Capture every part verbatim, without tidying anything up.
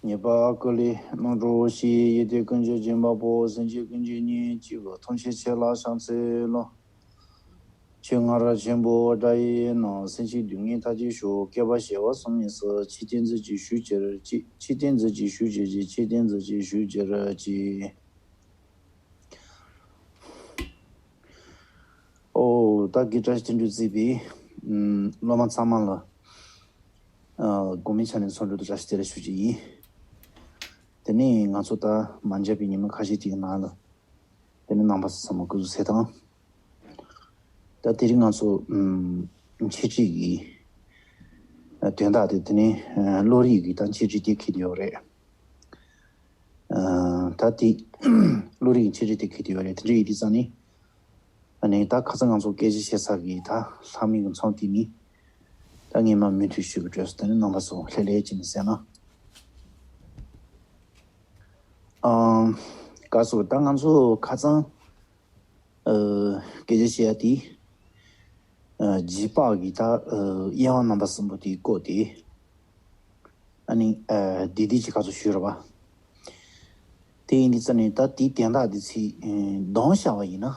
ཉེས་པ་ཀུན་ལས་རྣམ་གྲོལ་ཞིང་། ཡིད་བདེ་ཀུན་གྱི་སྦྱིན་པ་པོ། སེམས་ཅན་ཀུན་གྱི་གཉེན་གཅིག་པུ། ཐམས་ཅད་ཆོས་ལ་ཕྱག་འཚལ་ལོ། ཆོས་རྔ་རབ་ཆེན་པོ་སྒྲ་ཡི་ནང་། སེམས་ཅན་སྡུག་བསྔལ་མཐའ་ཅན་ཞི་བ། བསྐལ་པ་བྱེ་བ་གསུམ་ཡི་ས། ཆོས་བསྟན་མཛོད་ཅིག་ཞུ་གྱུར་ཅིག་ཆོས་བསྟན་མཛོད་ཅིག་ཞུ་གྱུར་ཅིག་ཆོས་བསྟན་མཛོད་ཅིག་ཞུ་གྱུར་ཅིག་ཨོ། ད་གི་བཀྲ་ཤིས་དོན་གྲུབ་གཙོས་པའི་ཨམ་སློབ་མ་ཚང་མ་ལ་ཨ་དགོང་མོའི་ཆ་ནས་འཚམས་འདྲི་དང་བཀྲ་ཤིས་བདེ་ལེགས་ཞུ་རྒྱུ་ཡིན། དེ་ནས་ང་ཚོ་ད་མ་མཇལ་བའི་ཉི་མ་ཁ་ཤས་ཅིག་གི་ནང་ལ། དེ་ནས་རྣམ་པ་ཚོ་ཚང་མ་སྐུ་གཟུགས་གསལ་ཐང་། ད་དེ་རིང་ང་ཚོ་ཨམ་འཆད་ཁྲིད་ཀྱི་ཨ་དོན་དག་དེ། དེ་ནས་ཨ་བློ་རིག་གི་ད་འཆད་ཁྲིད་དེ་འཁེལ་ཡོད་རེད། ཨ་ད་དེ་བློ་རིག་གི་འཆད་ཁྲིད་དེ་འཁེལ་ཡོད་རེད། དེ་འདྲ་ཡིན་དུས་ཙང་ནས། ཨ་ནི་ད་ཁ་སང་ང་ཚོ་སྐད་ཆ་བཤད་ས་གི་ད་ལྷག་མའི་གི་མཚམས་དེ་ནི་ད་ངས་མར་མུ་མཐུད་ཞུ་གི་འགྲོ་སོང་། དེ་ནི་རྣམ་པ་ཚོ་ལྷོད་ལྷོད་བྱས་ནས་གསན་ན། ཨམ། ག་རེ་ཟེར། ད་ང་ཚོ་ཁ་སང་ཨ་སྐད་ཆ་བཤད་ཡ་དེ། ཨ་རྗེས་དཔག་གི་ད་ཨ་དབྱེ་བ་རྣམ་པ་གསུམ་པོ་དེ་བཀོད་དེ། ཨ་ནི་ཨ་བསྡུས་བསྡུས་ཅིག་ཁ་ཚོ་ཞུས་རེད་པ། དེ་ཡིན་དུས་ཙང་ནས་ད་དེའི་དོན་དག་དེ་ཚིག་ཨ་དོན་བཞག་པ་ཡིན་ན།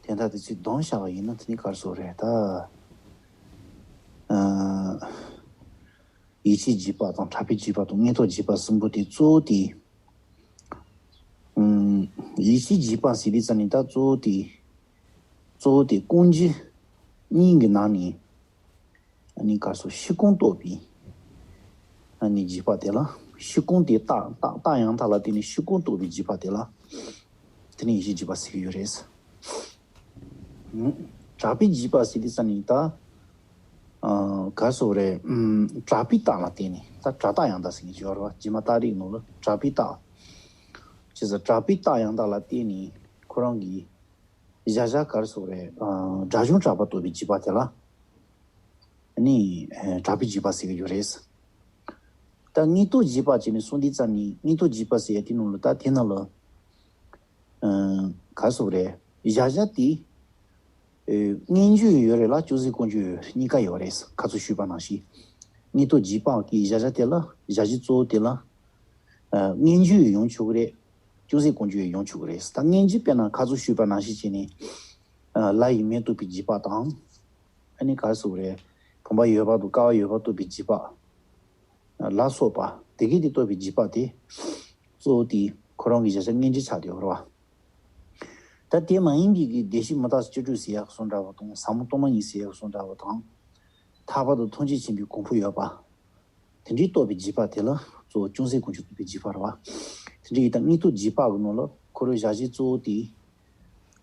དོན་དག་དེ་ཚིག་དོན་བཞག་པ་ཡིན་ན། དེ་ནི་ག་རེ་ཟེར་རེད་ད། ཨ་ཡིད་ཆེས་རྗེས་དཔག་དང་། གྲགས་པའི་རྗེས་དཔག་དང་། དངོས་ཐོབ་རྗེས་དཔག་གསུམ་པོ་དེ་གཙོ་བོ་དེ། ཨམ་ཡིད་ཆེས་རྗེས་དཔག་ཟེར་དུས་ཙང་ནས་ད་གཙོ་བོ་དེ། གཙོ་བོ་དེ་ཀུན་རྒྱུ་གཉིས་ཀྱི་ནང་ནས། ཨ་ནི་ག་རེ་ཟེར། ཕྱི་ཀུན་རྟོག་པའི་ཨ་ནི་རྗེས་དཔག་དེ་ལ། ཕྱི་ཀུན་དེ་རྟག་རྟག་རྟགས་ཡང་དག་ལ་བརྟེན་ནས་ཕྱི་ཀུན་རྟོག་པའི་རྗེས་དཔག་དེ་ལ། དེ་ནི་ཡིད་ཆེས་རྗེས་དཔག་ཟེར་གྱི་ཡོད་རེད། ཨ་གྲགས་པའི་རྗེས་དཔག་ཟེར་དུས་ཙང་ནས་ད། ཨ་ག་རེ་ཟེར་རེད། ཨམ་གྲགས་པའི་རྟགས་ལ་བརྟེན་ནས། ད་གྲགས་རྟགས་ཡང་དག་ཟེར་མཁན་ཅིག་ཡོད་རེད་པ། རྗེས་མ་རྟགས་རིགས་ནང་ལ་གྲགས་པའི་རྟགས། བྱས་ཙང་གྲགས་པའི་རྟགས་ཡང་དག་ལ་བརྟེན་ནས་ཁོ་རང་གི་གཞལ་བྱ་ག་རེ་ཟེར་རེད། ཨ་སྒྲ་བྱུང་གྲགས་པ་རྟོགས་པའི་རྗེས་དཔག་དེ་ལ་ནི་ཨ་གྲགས་པའི་རྗེས་དཔག་ཟེར་གྱི་ཡོད་རེད། ད་དངོས་ཐོབ་རྗེས་དཔག་བྱས་ནས་གསུངས་དུས་ཙང་ནས། དངོས་ཐོབ་རྗེས་དཔག་ཟེར་ཡ་དེ་ནང་ལ། ད་དེ་ནང་ལ་ཨ་ག་རེ་ཟེར་རེད། གཞལ་བྱ་དེ་ཨ་མངོན་རྒྱུ་ཡོད་རེད་ལ། ཅུང་ཟད་ཀུན་རྒྱུ་ཡོད་རེད། གཉིས་ཀ་ཡོད་རེད། ཁ་ཚོ་ཞུས་པ་ནང་བཞིན། དངོས་ཐོབ་རྗེས་དཔག་གི་གཞལ་བྱ་དེ་ལ་གཞལ་བྱའི་གཙོ་བོ་དེ་ལ་ཨ་མངོན་རྒྱུ་ཡང་ཡོང་ཆོག་གི་རེད། ཅུང་ཟད་ཀུན་རྒྱུ་ཡང་ཡོང་ཆོག་གི་རེད། ད་མངོན་རྒྱུ་དཔེར་ན་ཁ་ཚོ་ཞུས་པ་ནང་བཞིན་བྱས་ནས། ཨ་ལ་ཡིས་མེ་གཏུགས་པའི་རྗེས་དཔག་དང་། ཨ་ནི་ག་རེ་ཟེར་རེད། བུམ་པ་ཡོད་པ་དང་ཀ་བ་ཡོད་པ་རྟོགས་པའི་རྗེས་དཔག་ལ་སོགས་པ། དེ་གས་དེ་རྟོགས་པའི་རྗེས་དཔག་དེ་གཙོ་བོ་དེ་ཁོ་རང་གི་གཞལ་བྱ་མངོན་རྒྱུ་ཆགས་བསྡད་ཡོད་རེད་པ། ད་དེ་མ་ཡིན་པའི་གི་བདེན་བཞི་མུ་སྟེགས་སོགས་བཅུ་དྲུག་ཟེར་ཡག་གསུང་འདྲ་བོ་དང་། ཟབ་མོ་སྟོང་པ་ཉིད་ཟེར་ཡག་གསུང་འདྲ་བོ་དང་། ཐར་པ་དང་ཐམས་ཅད་མཁྱེན་པའི་གོ་འཕང་ཡོད་པ། དེ་འདྲའི་རྟོགས་པའི་རྗེས་དཔག་དེ་ལ་གཙོ་བོ་ཅུང་ཟད་ཀུན་རྒྱུ་རྟོགས་པའི་རྗེས་དཔག་རེད་པ། དེ་འདྲ་ཡིན་ད་དངོས་ཐོབ་རྗེས་དཔག་གི་ནང་ལ་ཁོ་རང་གཞལ་བྱའི་གཙོ་བོ་དེ་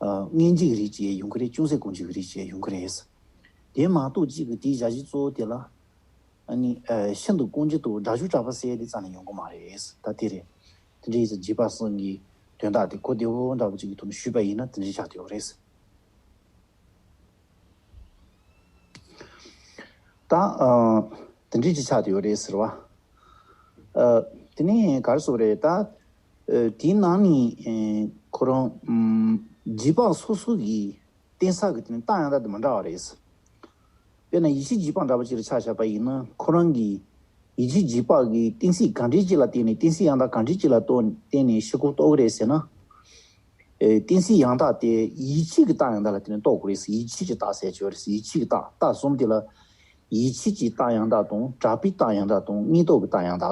ཨ་མངོན་རྒྱུ་གི་རིགས་ཅིག་ཡོང་གི་རེད། ཅུང་ཟད་ཀུན་རྒྱུ་གི་རིགས་ཅིག་ཡོང་གི་རེད། དེ་མ་གཏོགས་གཅིག་གི་དེའི་གཞལ་བྱའི་གཙོ་བོ་དེ་ལ་ཨ་ནི་ཨ་ཤིན་ཏུ་ཀུན་རྒྱུ་དང་སྒྲ་བྱུང་གྲགས་པ་ཟེར་ཡ་དེ་རྩ་ནས་ཡོང་གི་མ་རེད། ད་དེ་རེད། དེ་འདྲ་ཡིན་ཙང་རྗེས་དཔག་གསུམ་གྱི་དོན་དག་དེ་གོ་བདེ་བོ་འདྲ་བོ་ཅིག་གི་ཐོག་ནས་ཞུས་པ་ཡིན་ན་དེ་འདྲ་ཆགས་བསྡད་ཡོད་རེད། ད་ཨ་དེ་འདྲ་ཅིག་ཆགས་བསྡད་ཡོད་རེད་ཟེར་བ། ཨ་དེ་ནས་ག་རེ་ཟེར་རེད་ད། ཨ་དེའི་ནང་ནས་ཨ་ཁོ་རང་ཨམ་རྗེས་དཔག་སོ་སོ་གི་བསྟན་ས་གི་དེ་ནི་རྟགས་ཡང་དག་དེ་མི་འདྲ་བ་རེད། དཔེར་ན་ཡིད་ཆེས་རྗེས་དཔག་འདྲ་པོ་ཅིག་ལ་ཆ་བཞག་པ་ཡིན་ན། ཁོ་རང་གི་ཡིད་ཆེས་རྗེས་དཔག་གི་གཏན་ཚིགས་གང་འདྲ་ཅིག་ལ་བརྟེན་ནས། གཏན་ཚིགས་ཡང་དག་གང་འདྲ་ཅིག་ལ་གཏོགས་བརྟེན་ནས་ཕྱི་ཁུངས་རྟོགས་ཀྱི་རེད་ཟེར་ན། ཨེ་གཏན་ཚིགས་ཡང་དག་དེ་ཡིད་ཆེས་ཀྱི་རྟགས་ཡང་དག་ལ་བརྟེན་ནས་རྟོགས་དགོས་རེད། ཡིད་ཆེས་ཀྱི་རྟགས་ཟེར་ཆོག་རེད། ཡིད་ཆེས་ཀྱི་རྟགས། རྟགས་གསུམ་དེ་ལ་ཡིད་ཆེས་ཀྱི་རྟགས་ཡང་དག་དང་། གྲགས་པའི་རྟགས་ཡང་དག་དང་། དངོས་སྟོབས་ཀྱི་རྟགས་ཡང་དག།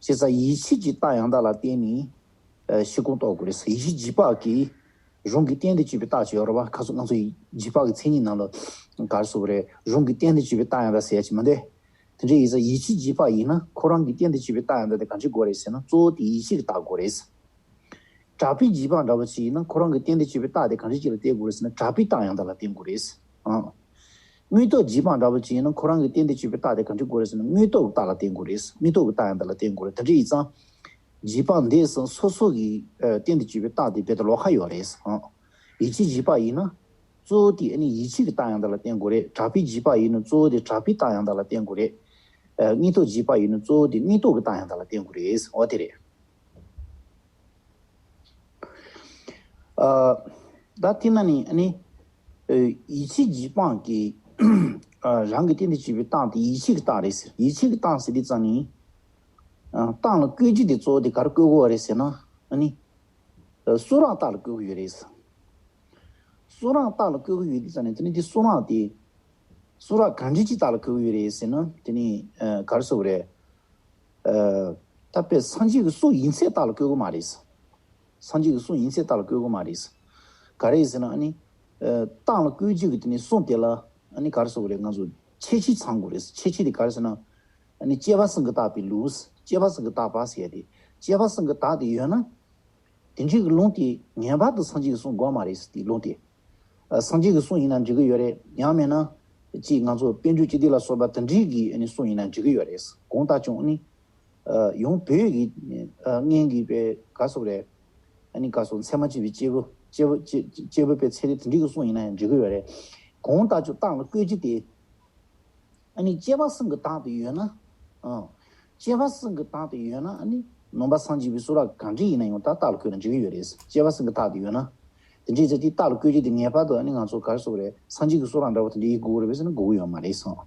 བྱས་ཙང་ཡིད་ཆེས་ཀྱི་རྟགས་ཡང་དག་ལ་བརྟེན་ནས་ཨ་ཕྱི་ཁུངས་རྟོགས་དགོས་རེད། ཡིད་ཆེས་རྗེས་དཔག་གི་རང་གི་རྟེན་དུ་བཅུག་པའི་རྟགས་ཅིག་ཡོད་རེད་པ། ཁ་སང་ང་ཚོ་ཡི་རྗེས་དཔག་གི་མཚན་ཉིད་ནང་ལ་ག་རེ་ཟེར་དགོས་རེད། རང་གི་རྟེན་དུ་བཅུག་པའི་རྟགས་ཡང་དག་ཟེར་ཡ་ཅིག་མི་འདུག། དེ་འདྲ་ཡིན་ཙང་ཡིད་ཆེས་རྗེས་དཔག་ཡིན་ན་ཁོ་རང་གི་རྟེན་དུ་བཅུག་པའི་རྟགས་ཡང་དག་དེ་གང་ཅི་དགོས་རེད་ཟེར་ན། གཙོ་བོ་དེ་ཡིད་ཆེས་ཀྱི་རྟགས་དགོས་རེད། གྲགས་པའི་རྗེས་དཔག་འདྲ་པོ་ཅིག་ཡིན་ན་ཁོ་རང་གི་རྟེན་དུ་བཅུག་པའི་རྟགས་དེ་གང་ཅི་ཅིག་ལ་བརྟེན་དགོས་རེད་ཟེར་ན། གྲགས་པའི་རྟགས་ཡང་དག་ལ་བརྟེན་དགོས་རེད། ཨང་། དངོས་སྟོབས་རྗེས་དཔག་འདྲ་པོ་ཅིག་ཡིན་ན་ཁོ་རང་གི་རྟེན་དུ་བཅུག་པའི་རྟགས་དེ་གང་ཅི་དགོས་རེད་ཟེར་ན། དངོས་སྟོབས་ཀྱི་རྟགས་ལ་བརྟེན་དགོས་རེད། དངོས་སྟོབས་ཀྱི་རྟགས་ཡང་དག་ལ་བརྟེན་དགོས་རེད། དེ་འདྲ་ཡིན་ཙང་། རྗེས་དཔག་འདི་ཚོ་སོ་སོ་གི་ཨ་རྟེན་དུ་བཅུག་པའི་རྟགས་དེ་རྦད་དེ་ལོགས་ཀ་ཡོད་རེད། ཨང་། ཡིད་ཆེས་རྗེས་དཔག་ཡིན་ན། གཙོ་བོ་དེ་ཨ་ནི་ཡིད་ཆེས་ཀྱི་རྟགས་ཡང་དག་ལ་བརྟེན་དགོས་རེད། གྲགས་པའི་རྗེས་དཔག་ཡིན་ན་གཙོ་བོ་དེ་གྲགས་པའི་རྟགས་ཡང་དག་ལ་བརྟེན་དགོས་རེད། ཨ་དངོས་སྟོབས་རྗེས་དཔག་ཡིན་ན་གཙོ་བོ་དེ་དངོས་སྟོབས་ཀྱི་རྟགས་ཡང་དག་ལ་བརྟེན་དགོས་རེད། འོ་དེ་རེད། ཨ་ད་དེ་ན་ནི་ཨ་ནི་ཨ་ཡིད་ཆེས་རྗེས་དཔག་གི་ ཨ་རང་གི་རྟེན་དུ་བྱས་པའི་རྟགས་དེ་ཡིད་ཆེས་ཀྱི་རྟགས་རེད་ཟེར། ཡིད་ཆེས་ཀྱི་རྟགས་ཟེར་དུས་ཙམ་ནས། ཨ་རྟགས་ལ་བཀོད་རྒྱུ་དེ་གཙོ་བོ་དེ་ག་རེ་བཀོད་དགོས་པ་རེད་ཟེར་ན། ཨ་ནི། ཨ་གསུང་རབ་རྟགས་ལ་བཀོད་དགོས་ཡོད་རེད་ཟེར། གསུང་རབ་རྟགས་ལ་བཀོད་དགོས་ཡོད་དུས་ཙམ་ནས་དེ་ནི་དེ་གསུང་རབ་དེ། གསུང་རབ་གང་འདྲ་ཅིག་རྟགས་ལ་བཀོད་དགོས་ཡོད་རེད་ཟེར་ན། དེ་ནི་ཨ་ག་རེ་ཟེར་དགོས་རེད། ཨ་ད་དཔེ་སངས་རྒྱས་ཀྱི་གསུང་ཡིན་ཚད་རྟགས་ལ་བཀོད་དགོས་མ་རེད། སངས་རྒྱས་ཀྱི་གསུང་ཡིན་ཚད་རྟགས་ལ་བཀོད་དགོས་མ་རེད། ག་རེ་ཟེར་ན་ཨ་ནི། ཨ་རྟགས་ལ་བཀོད་རྒྱུ་གི་དེ་ནི་གསུང་དེ་ལ་ཨ་ནི་ག་རེ་ཟེར་དགོས་རེད། ང་ཚོ་ཁྱད་ཆོས་ཚང་དགོས་རེད། ཁྱད་ཆོས་དེ་ག་རེ་ཟེར་ན། ཨ་ནི་སྐྱེས་པ་གསུམ་གྱིས་བཏགས་པའི་ལུང་། སྐྱེས་པ་གསུམ་གྱིས་བཏགས་པ་ཟེར་ཡ་དེ། སྐྱེས་པ་གསུམ་གྱིས་བཏགས་དེ་ཡོད་ན། དེ་འདྲའི་གི་ལུང་དེ་ངེས་པར་དུ་སངས་རྒྱས་ཀྱི་གསུང་དགོས་མ་རེད་ཟེར། དེ་ལུང་དེ། ཨ་སངས་རྒྱས་ཀྱི་གསུང་ཡིན་ན་འགྲིག་གི་ཡོད་རེད། ཡང་མིན་ན། ཅིག་ང་ཚོ་པཎ་ཆེན་བཅུ་གཏེར་ལ་སོགས་པ་དེ་འདྲའི་གི་ཨ་ནི་གསུང་ཡིན་ན་འགྲིག་གི་ཡོད་རེད། གང་ལྟར་ཀྱང་ཨ་ནི། ཨ་ཡང་བོད་ཀྱི་ཨ་སྔོན་གྱི་དཔེ་ག་རེ་ཟེར་དགོས་རེད། ཨ་ནི་ག་རེ་ཟེར། ཚད་མ་བཅད་པའི་སྐྱེས་བུ། སྐྱེས་བུ་སྐྱེས་སྐྱེས་བུ་དཔེ་ཚད་རིག་དེ་འདྲའི་གི་གསུང་ཡིན་ན་ཡང་འགྲིག་གི་ཡོད་རེད། གང་ལྟར་ཀྱང་རྟགས་ལ་བཀོད་རྒྱུ་དེ། ཨ་ནི་སྐྱེས་པ་གསུམ་གྱིས་བཏགས་དེ་ཡོད་ན། ཨ། སྐྱེས་པ་གསུམ་གྱིས་བཏགས་དེ་ཡོད་ན་ཨ་ནི་ནང་པ་སངས་རྒྱས་པའི་གསུང་རབ་གང་འདྲ་ཡིན་ན་ཡང་ད་རྟགས་ལ་བཀོད་ན་འགྲིག་གི་ཡོད་རེད། སྐྱེས་པ་གསུམ་གྱིས་བཏགས་དེ་ཡོད་ན། དེ་འདྲའི་ཚེ་དེ་རྟགས་ལ་བཀོད་རྒྱུ་དེ་ངེས་པར་དུ་ཨ་ནི་ང་ཚོ་ག་རེ་ཟེར་དགོས་རེད། སངས་རྒྱས་ཀྱི་གསུང་རབ་འདྲ་བོ་དེ་འདྲ་ཡིན་དགོས་ཀྱི་རེད་པས་ཟེར་ན་དགོས་ཀྱི་ཡོད་མ་རེད་གསུངས།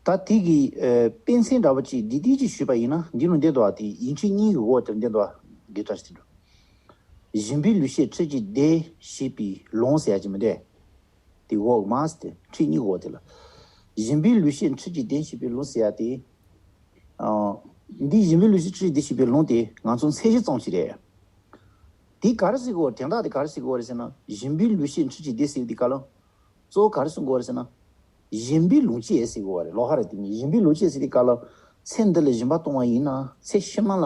ད་ཨ་ད་དེ་གི་ཨ་དཔེ་མཚོན་འདྲ་བོ་ཅིག་འདི་ལྟར་ཅིག་ཞུས་པ་ཡིན་ན། འདི་ལུང་བསྟན་དུ་བ་དེ་ཡིག་ཆ་གཉིས་ཀྱི་འོག་དེར་བསྟན་དུ་བ་འདི་ལྟར་ཞིག་འདུག། སྦྱིན་པའི་ལུགས་བཤད་ཁྲིད་ཀྱི་སྡེ་ཞེས་པའི་ལུང་ཟེར་ཡ་ཅིག་མི་འདུག། དེ་འོག་མ་ཟེར་ཏེ་ཁྲིད་གཉིས་འོག་དེ་ལ། སྦྱིན་པའི་ལུགས་བཤད་ཁྲིད་ཀྱི་སྡེ་ཞེས་པའི་ལུང་ཟེར་ཡ་དེ། ཨ་འདི་སྦྱིན་པའི་ལུགས་བཤད་ཁྲིད་ཀྱི་སྡེ་ཞེས་པའི་ལུང་དེ་ང་ཚོ་མཚན་གཞི་ཙམ་ཞིག་རེད། དེ་ག་རེ་ཟེར་དགོས། དོན་དག་དེ་ག་རེ་ཟེར་དགོས་རེད་ཟེར་ན། སྦྱིན་པའི་ལུགས་བཤད་ཁྲིད་ཀྱི་སྡེ་ཟེར་དེ་ག་ལ། གཙོ་བོ་ག་རེ་གསུང་དགོས་རེད་ཟེར་ན། སྦྱིན་པའི་ལུགས་བཤད་ཟེར་དགོས་རེད། ལོགས་ཀ་རེད། དེ་ནི་སྦྱིན་པའི་ལུགས་བཤད་ཟེར་དེ་ག་ལ། ཚེ་འདི་ལ་སྦྱིན་པ་གཏོང་བ་ཡིན་ན་ཚེ་ཕྱི་མ་ལ།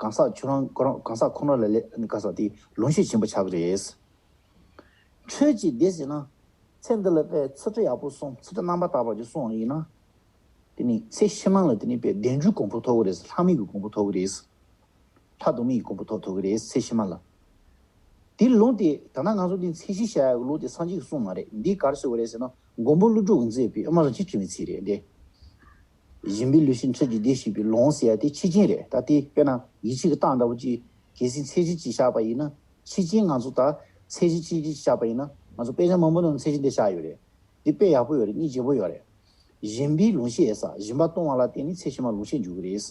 གང་ཟག་ཁྱོད་རང་ཁོ་རང་གང་ཟག་ཁོ་རང་ལ་ལས་གང་ཟག་དེ་ལོངས་སྤྱོད་ཆེན་པོ་ཆགས་ཀྱི་རེད། ཁྲིད་ཀྱི་སྡེ་ཟེར་ན། ཚེ་འདི་ལ་དཔེ་ཚིག་འབྲུ་ཡག་པོ་གསུངས། ཚིག་འབྲུ་རྣམ་པར་དག་པ་ཅིག་གསུངས་ཡིན་ན། དེ་ནི་ཚེ་ཕྱི་མ་ལ་དེ་ནི་དཔེ་བདེ་འབྱུང་གོ་འཕང་ཐོབ་ཀྱི་རེད། ལྷ་མི་གི་གོ་འཕང་ཐོབ་ཀྱི་རེད། ལྷ་སྡོམ་མི་གི་གོ་འཕང་ཐོབ་ཐོབ་ཀྱི་རེད། ཚེ་ཕྱི་མ་ལ། དེ་ལུང་དེ་ད་ལྟ་ང་ཚོ་འདི་མཚན་གཞི་བཞག་ཡག་གི་ལུང་དེ་སངས་རྒྱས་ཀྱིས་གསུངས་མ་རེད། འདི་ག་རེ་ཟེར་བ་རེད་ཟེར་ན། མགོན་པོ་ཀླུ་སྒྲུབ་ཀྱིས་མཛད་པའི་ཨ་མ་རིན་ཆེན་འཕྲིན་ལས་ཚིག་རེད་དེ། སྦྱིན་པའི་ལུགས་བཤད་ཁྲིད་ཀྱི་སྡེ་ཞེས་པའི་ལུང་ཟེར་ཡ་དེ་ཕྱི་རྐྱེན་རེད། ད་དེ་དཔེར་ན་ཡིད་ཆེས་ཀྱི་རྟགས་འདྲ་བོ་ཅིག་གལ་སྲིད་མཚན་གཞི་ཅིག་བཞག་པ་ཡིན་ན། ཕྱི་རྐྱེན་ང་ཚོ་ད་མཚན་གཞི་ཅིག་ཅིག་བཞག་པ་ཡིན་ན། ང་ཚོ་དཔེ་ཆ་མང་པོ་ནང་མཚན་གཞི་འདི་བཞག་ཡོད་རེད། འདི་དཔེ་ཡག་པོ་ཡོད་རེད། གཉིས་བརྗེ་པོ་ཡོད་རེད། སྦྱིན་པའི་ལུང་བཤད་ས། སྦྱིན་པ་གཏོང་བ་ལ་བརྟེན་ནས་ཚེ་ཕྱི་མ་ལོངས་སྤྱོད་འཇུག་གི་རེད།